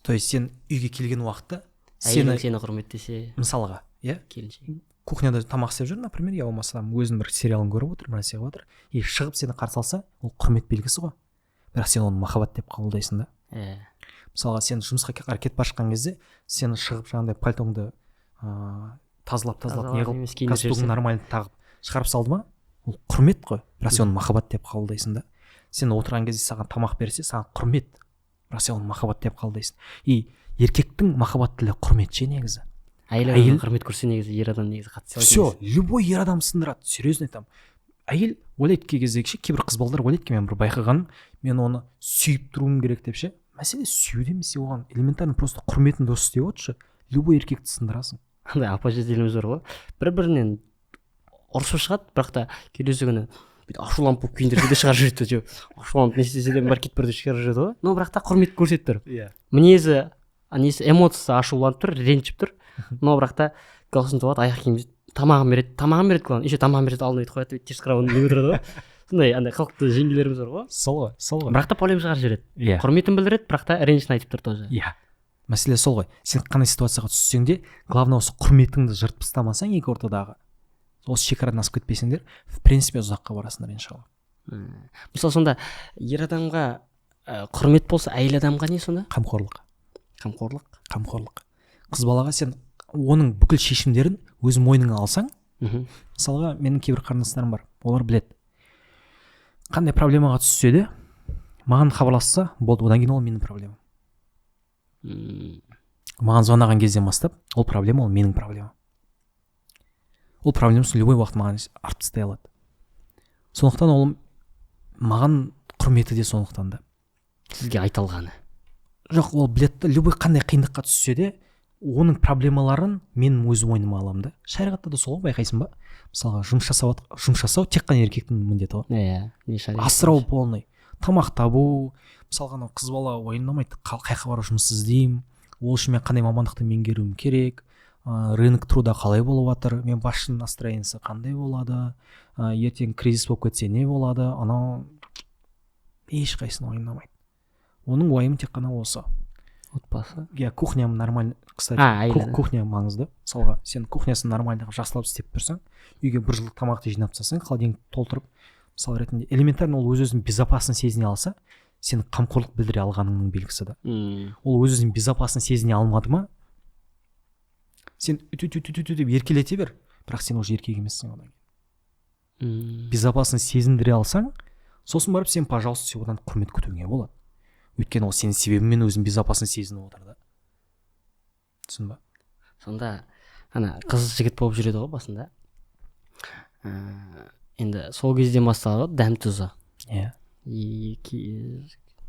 То есть сен үйге келген уақытта әйелің сені сені құрметтесе, мысалға, иә, келіншек кухняда тамақ істеп жүр, например, я болмаса өзінің бір сериалын көріп отыр, бір нәрсе қылып отыр, и шығып сені қарсы алса, ол құрмет белгісі ғой, бірақ сен оны махаббат деп қабылдайсың да. Мысалға, сен жұмысқа қарай кетіп бара жатқан кезде сені шығып, жаңағыдай пальтоңды тазалап тазалап, не Тазалап қылып, емес, киіндіріп галстугын жіберсе. нормально тағып шығарып салды ма, ол құрмет қой, бірақ сен оны махаббат деп қабылдайсың да. Сен отырған кезде саған тамақ берсе, саған құрмет, бірақ сен оны махаббат деп қабылдайсың. И еркектің махаббат тілі құрмет ше негізі. Әйел Әйел- адамға құрмет көрсе, негізі ер адам негізі қатты Все, любой ер адам сындырады, серьезно айтамын. Әйел ойлайды кей кезде ше, кейбір қыз балдар ойлайды ки, мен бір байқағаным, мен оны сүйіп тұруым керек деп ше. Мәселе сүюде емес, сен оған элементарно просто құрметін дұрыс істеп отыршы, любой еркекті сындырасың. Андай апа жеделіміз бар ғой, бір бірінен ұрысып шығады, бірақ та келесі күні бүйтіп ашуланып болып киіндірсе де шығарып жібереді же, ашуланып не істесе де, бар кетіп бара шығарып жібереді ғой, но бірақ та құрмет көрсетіп тұр. Мінезі, несі, эмоциясы ашуланып тұр, ренжіп тұр, но бірақ та галстугін тағады, аяқ киім, тамағын береді, тамағын береді, главное, еще тамағын береді, алдына бүйтіп қояды, бүйтіп теріс қарап не отырады ғой. Сондай андай қылықты жеңгелеріміз бар ғой. Сол ғой, сол ғой. Бірақ та проблема шығарып жібереді. Құрметін білдіреді, бірақ та ренішін айтып тұр тоже. Иә, мәселе сол ғой. Сен қандай ситуацияға түссең де, главное, осы құрметіңді жыртып тастамасаң, екі ортадағы осы шекарадан асып кетпесеңдер, в принципе ұзаққа барасыңдар, иншалла. Мысалы, сонда ер адамға құрмет болса, әйел адамға не сонда? Қамқорлық. Қамқорлық. Қамқорлық. Қыз балаға сен оның бүкіл шешімдерін өз мойныңа алсаң. Мысалға, менің кейбір қарындастарым бар, олар біледі, қандай проблемаға түссе де, маған хабарласса болды, одан кейін ол менің проблемам. Маған звондаған кезден бастап ол проблема, ол менің проблемам, ол проблемасын любой уақыт маған артып тастай алады. Сондықтан ол маған құрметі де сондықтан да. Сізге айта алғаны. Жоқ, ол біледі да, любой қандай қиындыққа түссе де, оның проблемаларын мен өз мойныма аламын да. Шариғатта да сол ғой, байқайсың ба? Мысалға, жұмыс жасау тек қана еркектің міндеті ғой. Иә, не шариғат. Асырау, полный тамақ табу. Мысалға, анау қыз бала уайымдамайды, қай жаққа барып жұмыс іздеймін, ол үшін мен қандай мамандықты меңгеруім керек, Рынок труда қалай болып жатыр, мен басшының настроениесі қандай болады, ертең кризис болып кетсе не болады, анау ешқайсысын уайымдамайды. Оның уайымы тек қана осы отбасы. Иә, кухням нормально, кстати, кухня маңызды. Мысалға, сен кухнясын нормально қылып жақсылап істеп тұрсаң, үйге бір жылдық тамақты жинап тастасаң, холодильник толтырып, мысал ретінде, элементарно ол өз өзін безопасно сезіне алса, сен қамқорлық білдіре алғаныңның белгісі да. Ол өз өзін безопасно сезіне алмады ма, сен үт үт үт деп еркелете бер, бірақ сен уже еркек емессің одан кейін. Безопасно сезіндіре алсаң, сосын барып сен, пожалуйста, сен одан құрмет күтуіңе болады. Өйткені ол сенің себебіңмен өзін безопасно сезініп отыр да. Түсіндің ба? Сонда ана қыз жігіт болып жүреді ғой басында. Енді сол кезден басталады ғой дәм тұзы. Иә.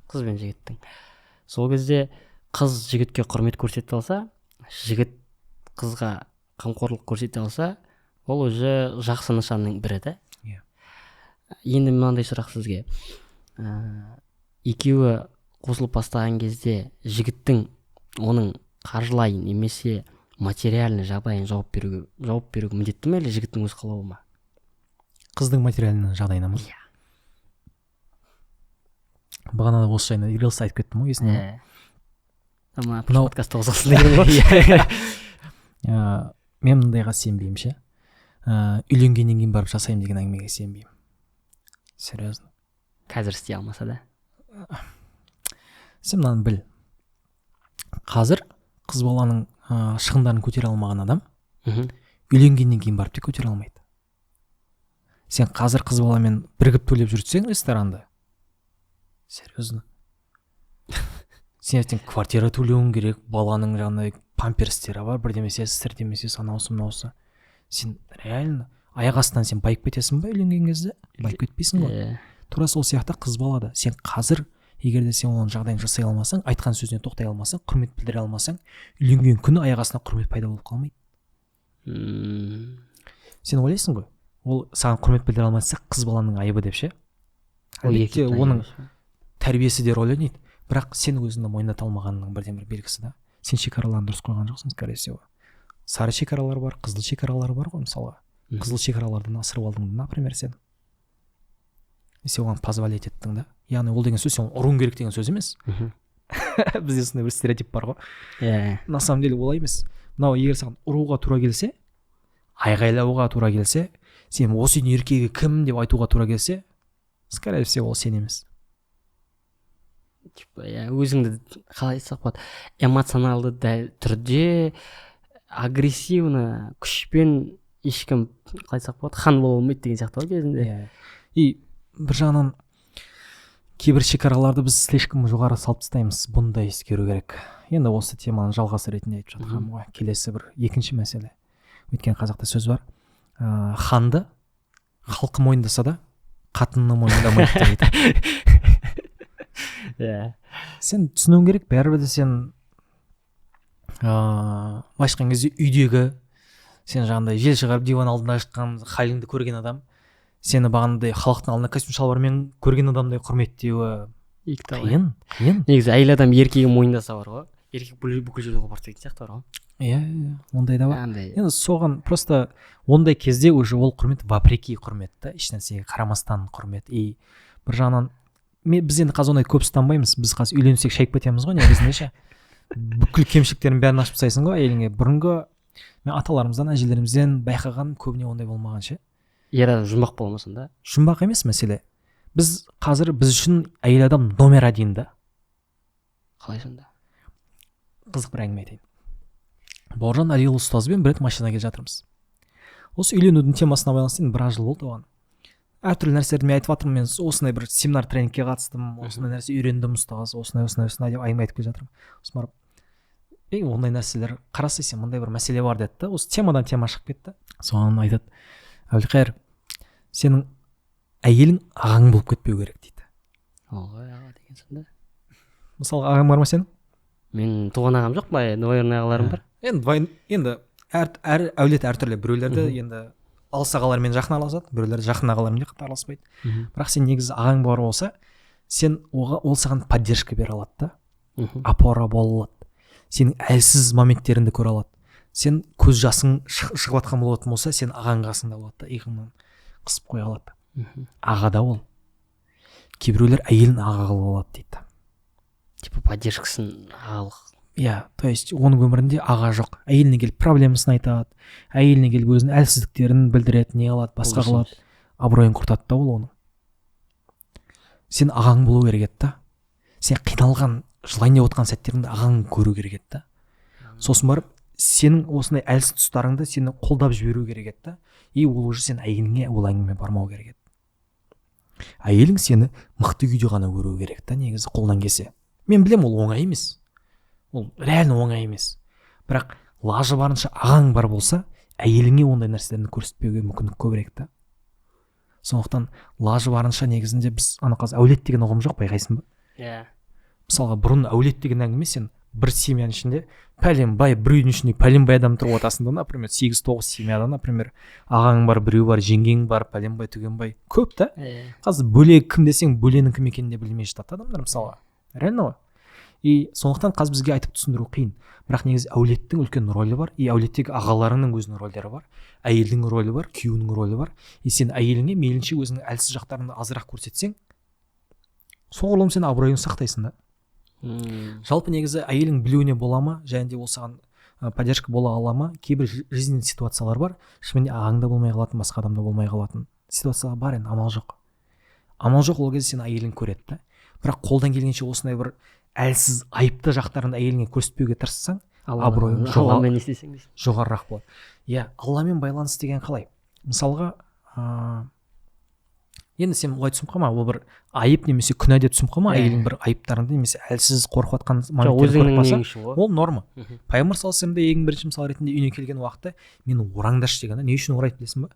Қыз бен жігіттің. Сол кезде қыз жігітке құрмет көрсете алса, жігіт қызға қамқорлық көрсете алса, ол уже жақсы нышанның бірі да. Иә. Енді мынандай сұрақ сізге. Екеуі қосылып бастаған кезде жігіттің оның қаржылай немесе материальный жағдайын жауап беруге міндетті ме, әлде жігіттің өз қалауы ма? Қыздың материальный жағдайына ма? Иә. Бағана осы жайында рилс айтып кеттім ғой, есіңде ме? Мына подкастта қосылсын деген ғой. Мен мындайға сенбеймін ше. Үйленгеннен кейін барып жасаймын деген әңгімеге сенбеймін. Серьезно. Қазір істей алмаса да. Сен мынаны біл. Қазір қыз баланың шығындарын көтере алмаған адам үйленгеннен кейін барып та көтере алмайды. Сен қазір қыз баламен бірігіп төлеп жүрсең ресторанды, серьезно, сен ертең квартира төлеуің керек, баланың жаңағыдай памперстері бар, бірдемесесі, сірдемесесі, анаусы мынаусы. Сен реально аяқ астынан сен байып кетесің ба үйленген кезде? Байып кетпейсің ғой. Тура сол сияқты қыз бала да. Сен қазір егер де сен оның жағдайын жасай алмасаң, айтқан сөзіне тоқтай алмасаң, құрмет білдіре алмасаң, үйленген күні аяқ астынан құрмет пайда болып қалмайды. Сен ойлайсың ғой, ол саған құрмет білдіре алмаса қыз баланың айыбы деп ше. Әлбетте оның тәрбиесі де рөл ойнайды, бірақ сен өзіңді мойындата алмағанның бірден бір белгісі да. Сен шекараларын дұрыс қойған жоқсың, скорее всего. Сары шекаралар бар, қызыл шекаралар бар ғой мысалға. Қызыл шекаралардан асырып алдың, например, сен. Сен оған позволять еттің да. Яғни ол деген сөз сен ұруың керек деген сөз емес. Бізде сондай бір стереотип бар ғой. На самом деле олай емес. Мынау егер саған ұруға тура келсе, айғайлауға тура келсе, сен осы үйдің еркегі кім деп айтуға тура келсе, скорее всего ол сен емес. Типа, өзіңді қалай айтсақ болады, эмоционалды дәл түрде агрессивно күшпен ешкім қалай айтсақ болады, хан бола алмайды деген сияқты ғой кезінде. И бір жағынан кейбір шекараларды біз слишком жоғары салып тастаймыз, бұны да ескеру керек. Енді осы теманың жалғасы ретінде айтып жатқаным ғой. Келесі бір екінші мәселе. Өйткені қазақта сөз бар, ханды халқы мойындаса да қатыны мойындамайды дейді. Иә. Сен түсінуің керек, бәрібір де сен былайша айтқан кезде үйдегі сен жаңағыдай жел шығарып диван алдында жатқан халіңді көрген адам сені бағанағыдай халықтың алдында костюм шалбармен көрген адамдай құрметтеуі қиын, қиын. Негізі әйел адам еркегін мойындаса бар ғой, еркек бүкіл жерде қопарып тастайтын сияқты бар ғой. Иә, ондай да бар. Енді соған просто ондай кезде уже ол құрмет вопреки құрмет та, ешнәрсеге қарамастан құрмет. И бір жағынан біз енді қазір ондай көп ұстанбаймыз, біз қазір үйленсек шайып кетеміз ғой негізінде ше. Бүкіл кемшіліктерін бәрін ашып тастайсың ғой әйеліңе. Бұрынғы мен аталарымыздан, әжелерімізден байқағаным көбіне ондай болмаған ше. Ер адам жұмбақ бола ма сонда? Жұмбақ емес мәселе. Біз қазір біз үшін әйел адам номер один да. Қалай сонда? Қызық бір әңгіме айтайын. Бауыржан Әлиұлы ұстазбен бір рет машинада келе жатырмыз. Осы үйленудің темасына байланысты енді біраз жыл болды оған. Әртүрлі нәрселерді мен айтып жатырмын, мен осындай бір семинар тренингке қатыстым, осындай нәрсе үйрендім ұстаз, осындай осындай осындай деп әңгіме айтып келе жатырмын. Сосын барып, ей, ондай нәрселер қараса сен мындай бір мәселе бар деді да, осы темадан тема шығып кетті. Соған айтады, Әбілқайыр, сенің әйелің ағаң болып кетпеу керек дейді. Ой, аға деген сонда. Мысалға ағаң бар ма сенің? Мен туған ағам жоқ, былай двоюродный ағаларым бар. Енді әр әулет әртүрлі, біреулерді енді алыс ағалармен жақын араласады, біреулер жақын ағалармен қатты араласпайды. Бірақ сен негізі ағаң бар болса, сен оға, ол саған поддержка бере алады да, опора бола алады, сенің әлсіз моменттеріңді көре алады. Сен көз жасың шығып жатқан болатын болса, сен ағаң қасында болады да, иығыңнан қысып қоя алады. Аға да ол. Кейбіреулер әйелін аға қылып алады дейді. Типа поддержкасын ағалық. Иә, то есть оның өмірінде аға жоқ. Әйеліне келіп проблемасын айтады, әйеліне келіп өзінің әлсіздіктерін білдіреді, не қылады, басқа қылады. Абыройын құртады да ол оның. Сен ағаң болу керек еді да. Сен қиналған, жылайын деп отқан сәттеріңде ағаң көру керек еді да. Сосын барып сенің осындай әлсіз тұстарыңды сені қолдап жіберу керек еді да. И ол уже сен әйеліңе ол әңгіме бармау керек еді. Әйелің сені мықты күйде ғана көру керек та негізі, қолдан келсе. Мен білемін, ол оңай емес. Ол реально оңай емес. Бірақ лажы барынша ағаң бар болса, әйеліңе ондай нәрселерді көрсетпеуге мүмкіндік көбірек та. Сондықтан лажы барынша негізінде біз ана қазір әулет деген ұғым жоқ, байқайсың ба? Иә. Мысалға, бұрын әулет деген әңгіме, сен бір семьяның ішінде пәленбай, бір үйдің ішінде пәленбай адам тұрып отырасың да, например, 8-9 семьяда, например, ағаң бар, біреу бар, жеңгең бар, пәленбай, түгенбай, көп та. Қазір бөле кім десең, бөленің кім екенін де білмей жатады адамдар, мысалға. Реально ғой. И сондықтан қазір бізге айтып түсіндіру қиын. Бірақ негізі әулеттің үлкен рөлі бар, и әулеттегі ағаларыңның өзінің рөлдері бар, әйелдің рөлі бар, күйеуінің рөлі бар. И сен әйеліңе мейлінше өзіңнің әлсіз жақтарыңды азырақ көрсетсең, соғұрлым сен абыройыңды сақтайсың да. Жалпы негізі әйелің білуіне бола ма, және де ол саған поддержка бола ала ма? Кейбір жизненный ситуациялар бар, шынымен де ағаң да болмай қалатын, басқа адам да болмай қалатын ситуациялар бар енді, амал жоқ. Амал жоқ, ол кезде сені әйелің көреді да. Бірақ қолдан келгенше осындай бір әлсіз, айыпты жақтарыңды әйеліңе көрсетпеуге тырыссаң, абыройың Алламен не істесең дейсің. жоғарырақ болады. Иә, Алламен байланыс деген қалай? Мысалға, енді сен олай түсініп қалма, ол бір айып немесе күнә деп түсініп қалма, әйелің бір айыптарыңды немесе әлсіз, қорқып жатқан Жоқ, моменттерін көріп өзіңнің қалса, нең үшін ғой. ол норма. Пайғамбар саллаллаху алейхи вассалам ең бірінші мысал ретінде үйіне келген уақытта мені ораңдашы деген да. Не үшін орайды білесің ба?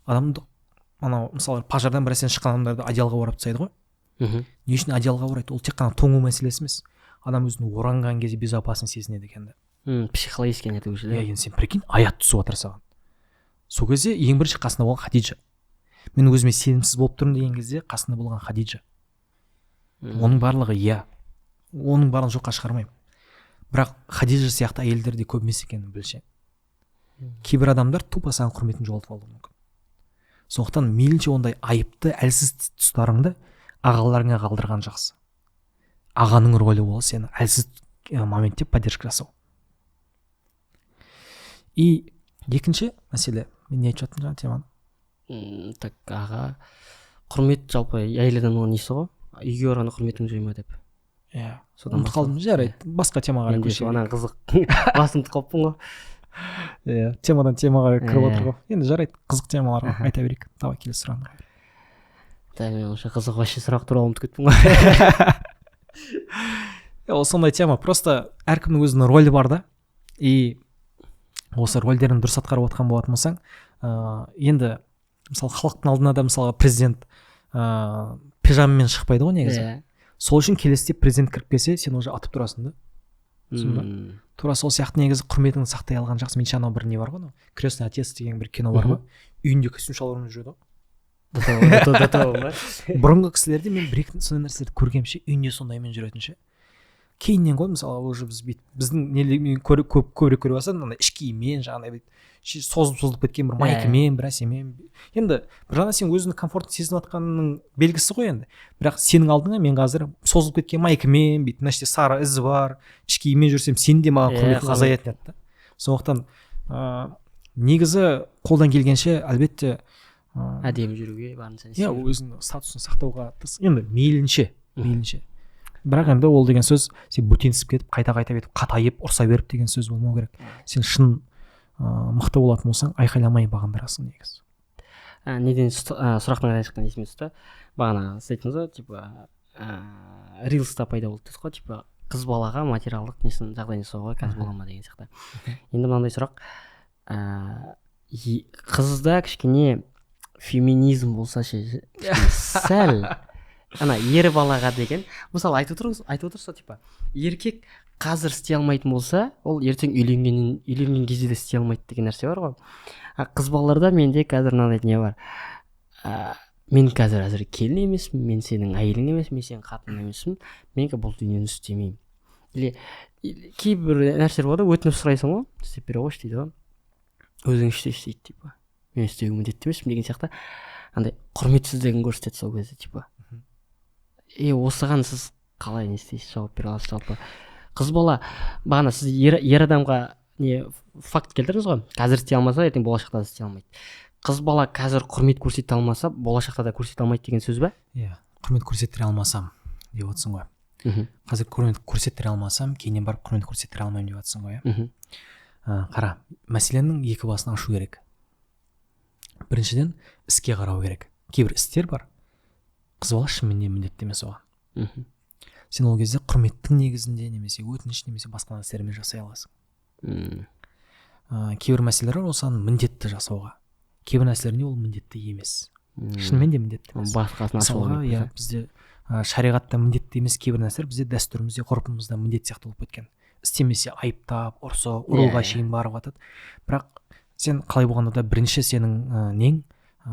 Адамды анау, мысалы, пожардан бір нәрседен шыққан адамдарды одеялға орап тастайды ғой. Не үшін одеялға орайды? Ол тек қана тоңу мәселесі емес. Адам өзін оранған кезде безопасно сезінеді екен да. Психологический не уже, да? Иә, енді сен прикинь, аят түсіп жатыр саған. Сол кезде ең бірінші қасында болған Хадиджа. Мен өзіме сенімсіз болып тұрмын деген кезде қасында болған Хадиджа. Оның барлығы, иә, оның барлығын жоққа шығармаймын. Бірақ Хадиджа сияқты әйелдер де көп емес екенін білсе. Кейбір адамдар тупо саған құрметін жоғалтып алуы мүмкін. Сондықтан мейлінше ондай айыпты, әлсіз тұстарыңды ағаларыңа қалдырған жақсы. Ағаның рөлі ол сені әлсіз моментте поддержка жасау. И екінші мәселе, мен не айтып жаттым жаңа теманы? Так, аға, құрмет жалпы әйел адамның несі ғой? Үйге барғанда құрметің жойма деп. Иә. Содан Ұмытып қалдым, жарайды, басқа темаға қарай Мен де көшейік. ана қызық басымды қалыппын ғой. Иә, темадан темаға кіріп отыр Иә. ғой. Енді жарайды, қызық темаларға айта берейік. Давай келесі сұрағына. Да, мен вообще қызық вообще сұрақ туралы ұмытып кеттім ғой. Ол сондай тема, просто әркімнің өзінің рөлі бар да. И осы рөлдерін дұрыс атқарып отқан болатын болсаң, енді мысалы халықтың алдына да, мысалға, президент пижамамен шықпайды ғой негізі. Иә. Сол үшін келесіде президент кіріп келсе, сен уже атып тұрасың да. Түсіндің ба? Тура сол сияқты негізі құрметіңді сақтай алған жақсы. Менше анау бір не бар ғой, анау «Крестный отец» деген бір кино бар ғой, үйінде костюм шалбармен жүреді ғой. До того ма? Бұрынғы кісілерде мен бір екі сондай нәрселерді көргенмін ше, үйінде сондаймен жүретін ше. Кейіннен ғой, мысалы, уже біз бүйтіп біздің нелер мен көп көбірек көре бастадым, андай іш киіммен, жаңағыдай бүйтіп созылып созылып кеткен бір майкамен, бір нәрсемен. Енді бір жағынан сен өзіңді комфортно сезініп жатқаныңның белгісі ғой енді. Бірақ сенің алдыңа мен қазір созылып кеткен майкамен, бүйтіп мына жерде сары із бар, іш киіммен жүрсем, сен де маған құрметің азаятын еді да. Сондықтан негізі қолдан келгенше әлбетте әдемі жүруге барынша. Иә, өзіңнің статусын сақтауға тырыс енді, мейлінше, мейлінше. Бірақ енді ол деген сөз сен бөтенсіп кетіп, қайта қайта бүйтіп қатайып ұрса беріп деген сөз болмау керек. Сен шын мықты болатын болсаң, айқайламай бағындырасың негізі. Неден сұрақтың қайдан шыққаны есіме түсті. Бағана сіз айттыңыз ғой, типа рилста пайда болды дедік қой, типа қыз балаға материалдық несін, жағдайын жасауға қазір бола ма деген сияқты. Енді мынандай сұрақ, қызда кішкене феминизм болса ше, кішкене сәл ана ер балаға деген, мысалы, айтып отырсыз, айтып отырсыз ғой, типа еркек қазір істей алмайтын болса, ол ертең үйленген кезде де істей алмайды деген нәрсе бар ғой. А қыз балаларда менде қазір мынандай не бар, мен қазір әзір келін емеспін, мен сенің әйелің емеспін, мен сенің қатының емеспін, мен бұл дүниені істемеймін. Или Кейбір нәрселер болады, өтініп сұрайсың ғой, істеп бере қойшы дейді ғой, өзің істеші дейді, типа мен істеуге міндетті емеспін деген сияқты, андай құрметсіздігін көрсетеді сол кезде, типа. И осыған сіз қалай не істейсіз, жауап бере аласыз? Жалпы қыз бала, бағана сіз ер адамға не факт келтірдіңіз ғой, қазір істей алмаса, ертең болашақта да істей алмайды. Қыз бала қазір құрмет көрсете алмаса, болашақта да көрсете алмайды деген сөз ба? Иә, құрмет көрсеттіре алмасам деп отырсың ғой. Қазір құрмет көрсеттіре алмасам, кейіннен барып құрмет көрсеттіре алмаймын деп жатрсың ғой, иә? Мхм. Қара, мәселенің екі басын ашу керек. Біріншіден, іске қарау керек. Кейбір істер бар, қыз бала шынымен де міндетті емес оған. Сен ол кезде құрметтің негізінде немесе өтініш немесе басқа нәрселермен жасай аласың. Кейбір мәселелер бар, ол саған міндетті жасауға, кейбір нәрселеріне ол міндетті емес. Шынымен де міндетті емес. Басқасын ашу Мысалға, керек иә, болса. Бізде шариғатта міндетті емес кейбір нәрселер бізде дәстүрімізде, ғұрпымызда міндет сияқты болып кеткен. Істемесе, айыптап, ұрса, ұруға Иә, иә. шейін барып жатады. Бірақ сен қалай болғанда да бірінші сенің нең,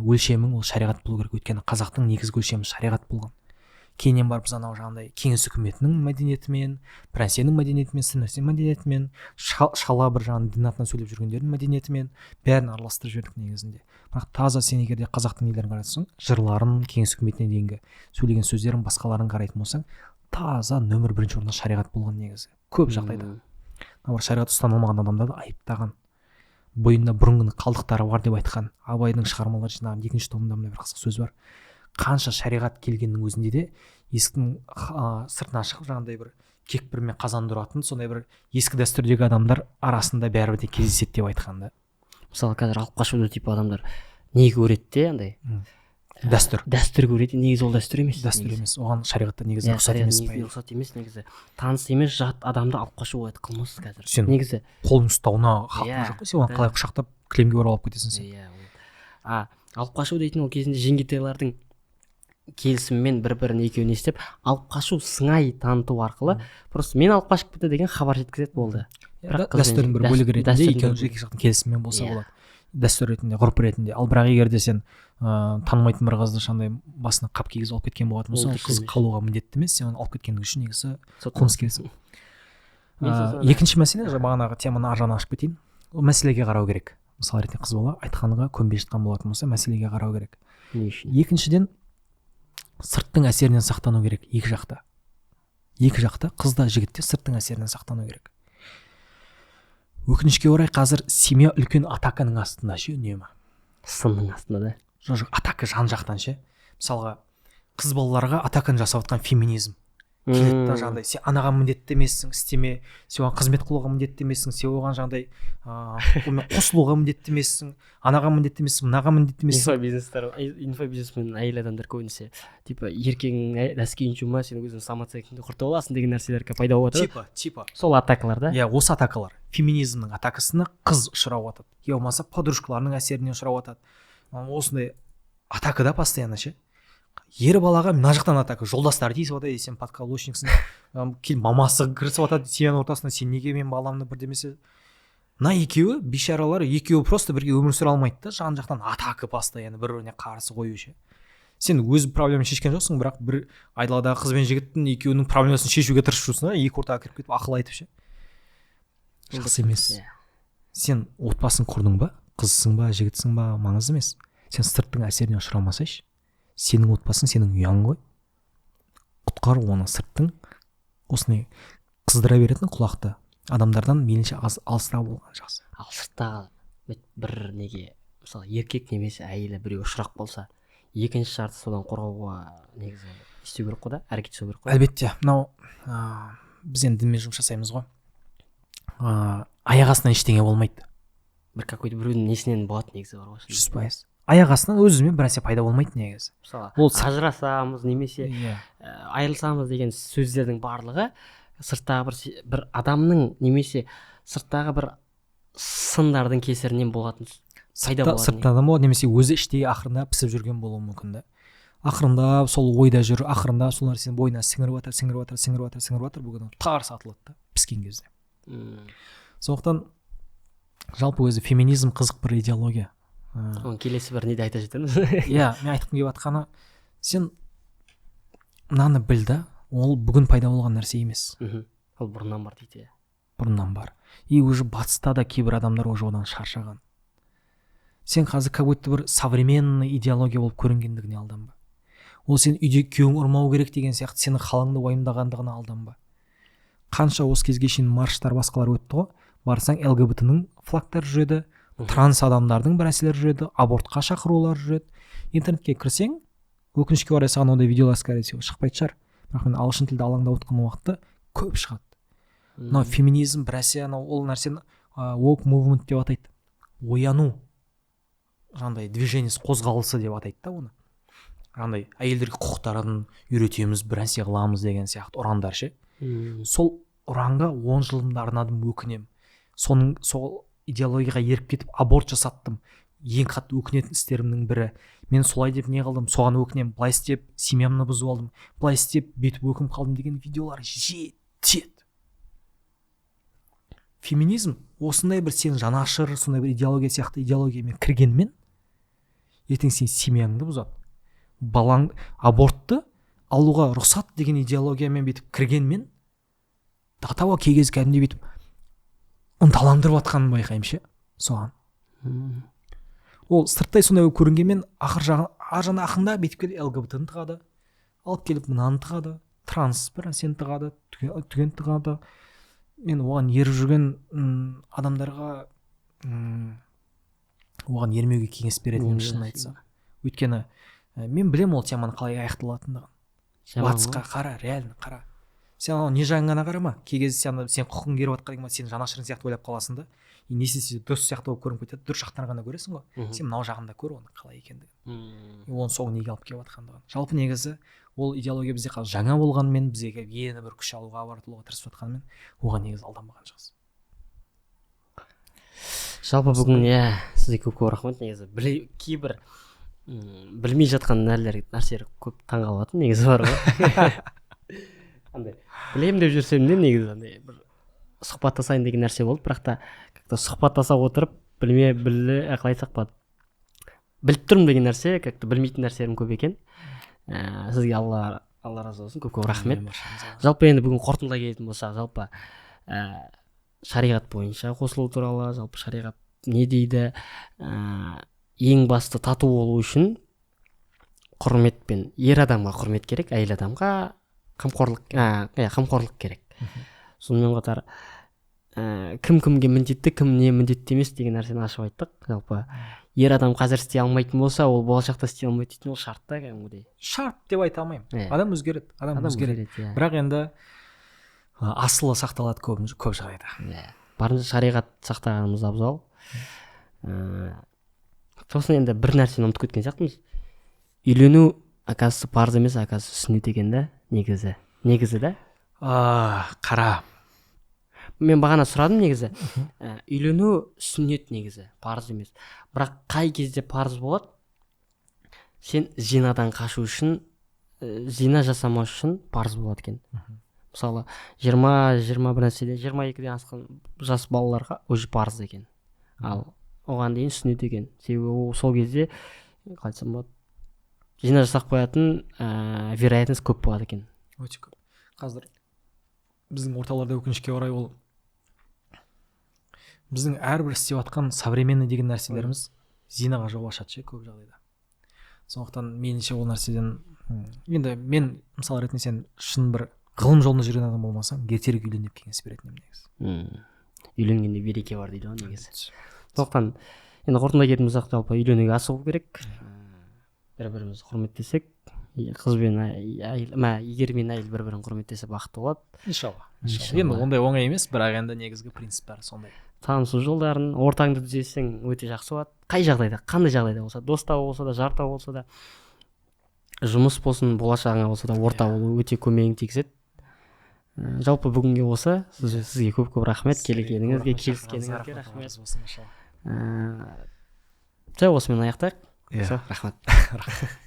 өлшемің ол шариғат болу керек, өйткені қазақтың негізгі өлшемі шариғат болған. Кейіннен барып біз анау жаңағыдай кеңес үкіметінің мәдениетімен, бір нәрсенің мәдениетімен, сін мәдениетімен, шала бір жаңағы дін атынан сөйлеп жүргендердің мәдениетімен бәрін араластырып жібердік негізінде. Бірақ таза сен егер де қазақтың нелерін қарасаң, жырларын, кеңес үкіметіне дейінгі сөйлеген сөздерін, басқаларын қарайтын болсаң, таза нөмір бірінші орында шариғат болған негізі көп жағдайда. Мына шариғат ұстанылмаған адамдарды айыптаған, бойында бұрынғының қалдықтары бар деп айтқан. Абайдың шығармалар жинағының екінші томында мындай бір қызық сөз бар: қанша шариғат келгеннің өзінде де есіктің сыртына шығып, жаңағыдай бір кекпірмен қазанды ұратын сондай бір ескі дәстүрдегі адамдар арасында бәрібір де кездеседі деп айтқан да. Мысалы, қазір алып қашуды типа адамдар не көреді де, андай Дәстүр. Дәстүр көреді, негізі ол дәстүр емес. Дәстүр Негізі. емес, оған шариғатта негізі Иә, рұқсат шариғат емес. негізінде рұқсат емес негізі. Таныс емес, жат адамды алып қашу ол қылмыс қазір Сен негізі. Қолын ұстауына хақың жоқ қой. Сен оны қалай құшақтап, кілемге орап алып кетесің сен? Иә, а алып қашу дейтін ол кезінде жеңгетайлардың келісімімен бір бірін екеуін не істеп, алып қашу сыңай таныту арқылы просто мен алып қашып кетті деген хабар жеткізеді, болды. Бірақ қыз бен Дәстүрдің бір жігіт- бөлігі ретінде, дәстүрдің екеуінің бір жеке жақтың келісімімен болса Иә. болады, дәстүр ретінде, ғұрып ретінде. Ал бірақ егер де сен танымайтын бір қызды жаңағыдай басына қап кигізіп алып кеткен болатын болсаң, Ол ол дұрыс қыз емес. қалуға міндетті емес. Сен оны алып кеткендігі үшін негізі Сотталасың. қылмыскерсің. Мен сосын ана- Екінші мәселе, бағанағы теманы ар жағынан ашып кетейін, ол мәселеге қарау керек. Мысалы ретінде, қыз бала айтқанға көнбей жатқан болатын болса, мәселеге қарау керек. Не үшін? Екіншіден, сырттың әсерінен сақтану керек екі жақта. Екі жақта, қыз да, жігіт те сырттың әсерінен сақтану керек. Өкінішке орай, қазір семья үлкен атаканың астында ше, үнемі. Сынның астында да. Жоқ, атака жан жақтан ше. Мысалға, қыз балаларға атаканы жасап жатқан феминизм келеді да, жаңағыдай сен анаға міндетті емессің, істеме, сен оған қызмет қылуға міндетті емессің, сен оған жаңағыдай онымен қосылуға міндетті емессің, анаға міндетті емессің, мынаға міндетті емессің. Инфобизнестер, инфобизнесмен әйел адамдар көбінесе типа еркегің носкиін жума, сен өзің самооценкаңды құртып аласың деген нәрселер пайда болып жатыр. Типа. Сол атакалар да. Иә, осы атакалар, феминизмнің атакасына қыз ұшырап жатады, я болмаса подружкаларының әсеріне ұшырап жатады. Осындай атакада постоянно ше. Ер балаға мына жақтан атака: жолдастары тиісіп жатады, сен подкаблучниксің, кейін мамасы кірісіп жатады семьяның ортасына, сен неге менің баламды бірдемесе. Мына екеуі, бейшаралар, екеуі просто бірге өмір сүре алмайды да, жан жақтан атака постоянно, бір біріне қарсы қою ше. Сен өз проблеманы шешкен жоқсың, бірақ бір айдаладағы қыз бен жігіттің екеуінің проблемасын шешуге тырысып жүрсің да, екі ортаға кіріп кетіп, ақыл айтып ше. Жақсы емес. Сен отбасын құрдың ба, қызсың ба, жігітсің ба, маңызды емес, сен сырттың әсеріне ұшырамасайшы. Сенің отбасың сенің ұяң ғой, құтқар оны сырттың осындай қыздыра беретін құлақты адамдардан мейлінше алысырақ болған жақсы. Ал сырттағы бір неге, мысалы, еркек немесе әйелі біреу ұшырап қалса, екінші шарты содан қорғауға негізі не істеу керек қой да, әрекет жасау керек қой. Әлбетте, мынау біз енді дінмен жұмыс жасаймыз ғой, аяқ астынан ештеңе болмайды. Бір какой-то біреудің несінен болады негізі, бар ғой. 100%, аяқ астынан өз өзімен бір нәрсе пайда болмайды негізі. Мысалы, Ол ажырасамыз немесе иә айырылысамыз деген сөздердің барлығы сырттағы бір адамның немесе сырттағы бір сындардың кесірінен болатын, пайда болатын. Сырттан болады немесе өзі іштей ақырындап пісіп жүрген болуы мүмкін да. Ақырындап сол ойда жүр, ақырындап сол нәрсені бойына сіңіріп жатыр, сіңіріп жатыр, сіңіріп жатыр, сіңіріп жатыр, бүгін ол тарс атылады да піскен кезде. Сондықтан жалпы өзі феминизм қызық бір идеология. Оны келесі бір неде айта жетерміз. Иә, мен айтқым келіп жатқаны, сен мынаны біл да, ол бүгін пайда болған нәрсе емес. Ол бұрыннан бар дейді, иә. Бұрыннан бар. И уже батыста да кейбір адамдар уже одан шаршаған. Сен қазір как будто бір современный идеология болып көрінгендігіне алданба. Ол сен үйде күйеуің ұрмау керек деген сияқты сенің халіңді уайымдағандығына алданба. Қанша осы кезге шейін марштар, басқалар өтті ғой. Барсаң, ЛГБТ ның флагтары жүреді, транс адамдардың бір нәрселері жүреді, абортқа шақырулар жүреді. Интернетке кірсең, өкінішке орай, саған ондай видеолар, скорее всего, шықпайтын шығар, бірақ мен ағылшын тілді алаңда отқан уақытта көп шығады. Мынау феминизм бір нәрсе, анау ол нәрсені woke movement деп атайды, ояну жаңағыдай движениесі, қозғалысы деп атайды да оны. Андай әйелдерге құқықтарын үйретеміз, бір нәрсе қыламыз деген сияқты ұрандар ше. Сол ұранға 10 жылымды арнадым, өкінемін. Соның сол идеологияға еріп кетіп, аборт жасаттым, ең қатты өкінетін істерімнің бірі. Мен солай деп не қылдым, соған өкінемін. Былай істеп, семьямны бұзып алдым, былай істеп, бүйтіп өкініп қалдым деген видеолар жетеді. Феминизм осындай бір сен жанашыр, сондай бір идеология сияқты идеологиямен кіргенмен, ертең сен семьяңды бұзады. Балаң абортты алуға рұқсат деген идеологиямен бүйтіп кіргенмен, до того кей кезде кәдімгідей бүйтіп ынталандырып жатқанын байқаймын ше соған. Ол сырттай сондай болып көрінгенмен, ақыр жағы, ар жағына ақырында бүйтіп келіп ЛГБТ ны тығады, алып келіп мынаны тығады, транс бір нәрсені тығады, түген тығады. Мен оған еріп жүрген адамдарға оған ермеуге кеңес беретін едім, шынын айтсам. Өйткені мен білемін ол теманың қалай аяқталатындығын. Батысқа қара, реально қара. Сен анау не жағын ғана қарама. Кей кезде сен ана сен құқың керіп жатқан кейін сен жанашырың сияқты ойлап қаласың да, и не істесе дұрыс сияқты болып көрініп кетеді. Дұрыс жақтан ғана көресің ғой. Сен мынау жағын да көр, оның қалай екендігін и оның соңы неге алып келіп жатқандығын. Жалпы, негізі, ол идеология бізде қазір жаңа болғанымен, бізге келіп енді бір күш алуға, тартылуға тырысып жатқанымен, оған негізі алданбаған жақсы. Жалпы, бүгін, иә, сізге көп көп рахмет. Негізі кейбір білмей жатқан нәрселер көп, таңқалып жатырмын негізі, бар ғой, андай білемін деп жүрсем де, негізі андай бір сұхбаттасайын деген нәрсе болды, бірақ та как то сұхбаттаса отырып, білме біле, қалай айтсақ болады, біліп тұрмын деген нәрсе, как то білмейтін нәрселерім көп екен. Сізге Алла разы болсын, көп көп рахмет. Жалпы, енді бүгін қорытындылай келетін болсақ, жалпы шариғат бойынша қосылу туралы, жалпы шариғат не дейді? Ең басты, тату болу үшін құрмет пен ер адамға құрмет керек, әйел адамға қамқорлық, иә, қамқорлық керек. Сонымен қатар кім кімге міндетті, кім не міндетті емес деген нәрсені ашып айттық. Жалпы, ер адам қазір істей алмайтын болса, ол болашақта істей алмайды дейтін ол шарт та кәдімгідей. Шарт деп айта алмаймын. Адам өзгереді, адам, адам өзгереді. Өзгереді, иә. Бірақ енді асылы сақталады көп, көп жағдайда. Иә, барынша шариғат сақтағанымыз абзал. Сосын енді бір нәрсені ұмытып кеткен сияқтымыз: үйлену, оказывается, парыз емес, оказывается, сүннет екен да негізі да. Қара. Мен бағана сұрадым негізі. Үйлену сүннет негізі, парыз емес, бірақ қай кезде парыз болады? Сен зинадан қашу үшін, зина жасамас үшін парыз болады екен. Мысалы, 20, 21 нәрседен, 22-ден асқан жас балаларға уже парыз екен, ал оған дейін сүннет екен. Себебі ол сол кезде, қалай айтсам болады, зина жасап қоятын вероятность көп болады екен. Өте көп. Қазір біздің орталарда, өкінішке орай, ол біздің әрбір істеп жатқан современный деген нәрселеріміз зинаға жол ашады ше көп жағдайда. Сондықтан меніңше, ол нәрседен енді мен мысал ретінде, сен шын бір ғылым жолында жүрген адам болмасаң, ертерек үйлен деп кеңес беретін едім негізі. Үйленгенде береке бар дейді ғой негізі. Сондықтан енді қорытындылай келетін болсақ, жалпы үйленуге асығу керек. Бір бірімізді құрметтесек, қыз бен әйел, ер мен әйел бір бірін құрметтесе, бақытты болады. Иншалла. Иншалла. Енді ондай оңай емес, бірақ енді негізгі принцип бәрі сондай. Танысу жолдарын, ортаңды түзесең, өте жақсы болады. Қай жағдайда, қандай жағдайда болса, дос та болса да, жар та болса да, жұмыс болсын, болашағыңа болса да, орта болу өте көмегін тигізеді. Жалпы бүгінге осы. Сізге көп көп рахмет келгеніңізге, келіскеніңізге рахмет. Болсын, иншалла. Все, осымен аяқтайық. Иә. Все, рахмет. Рахмет.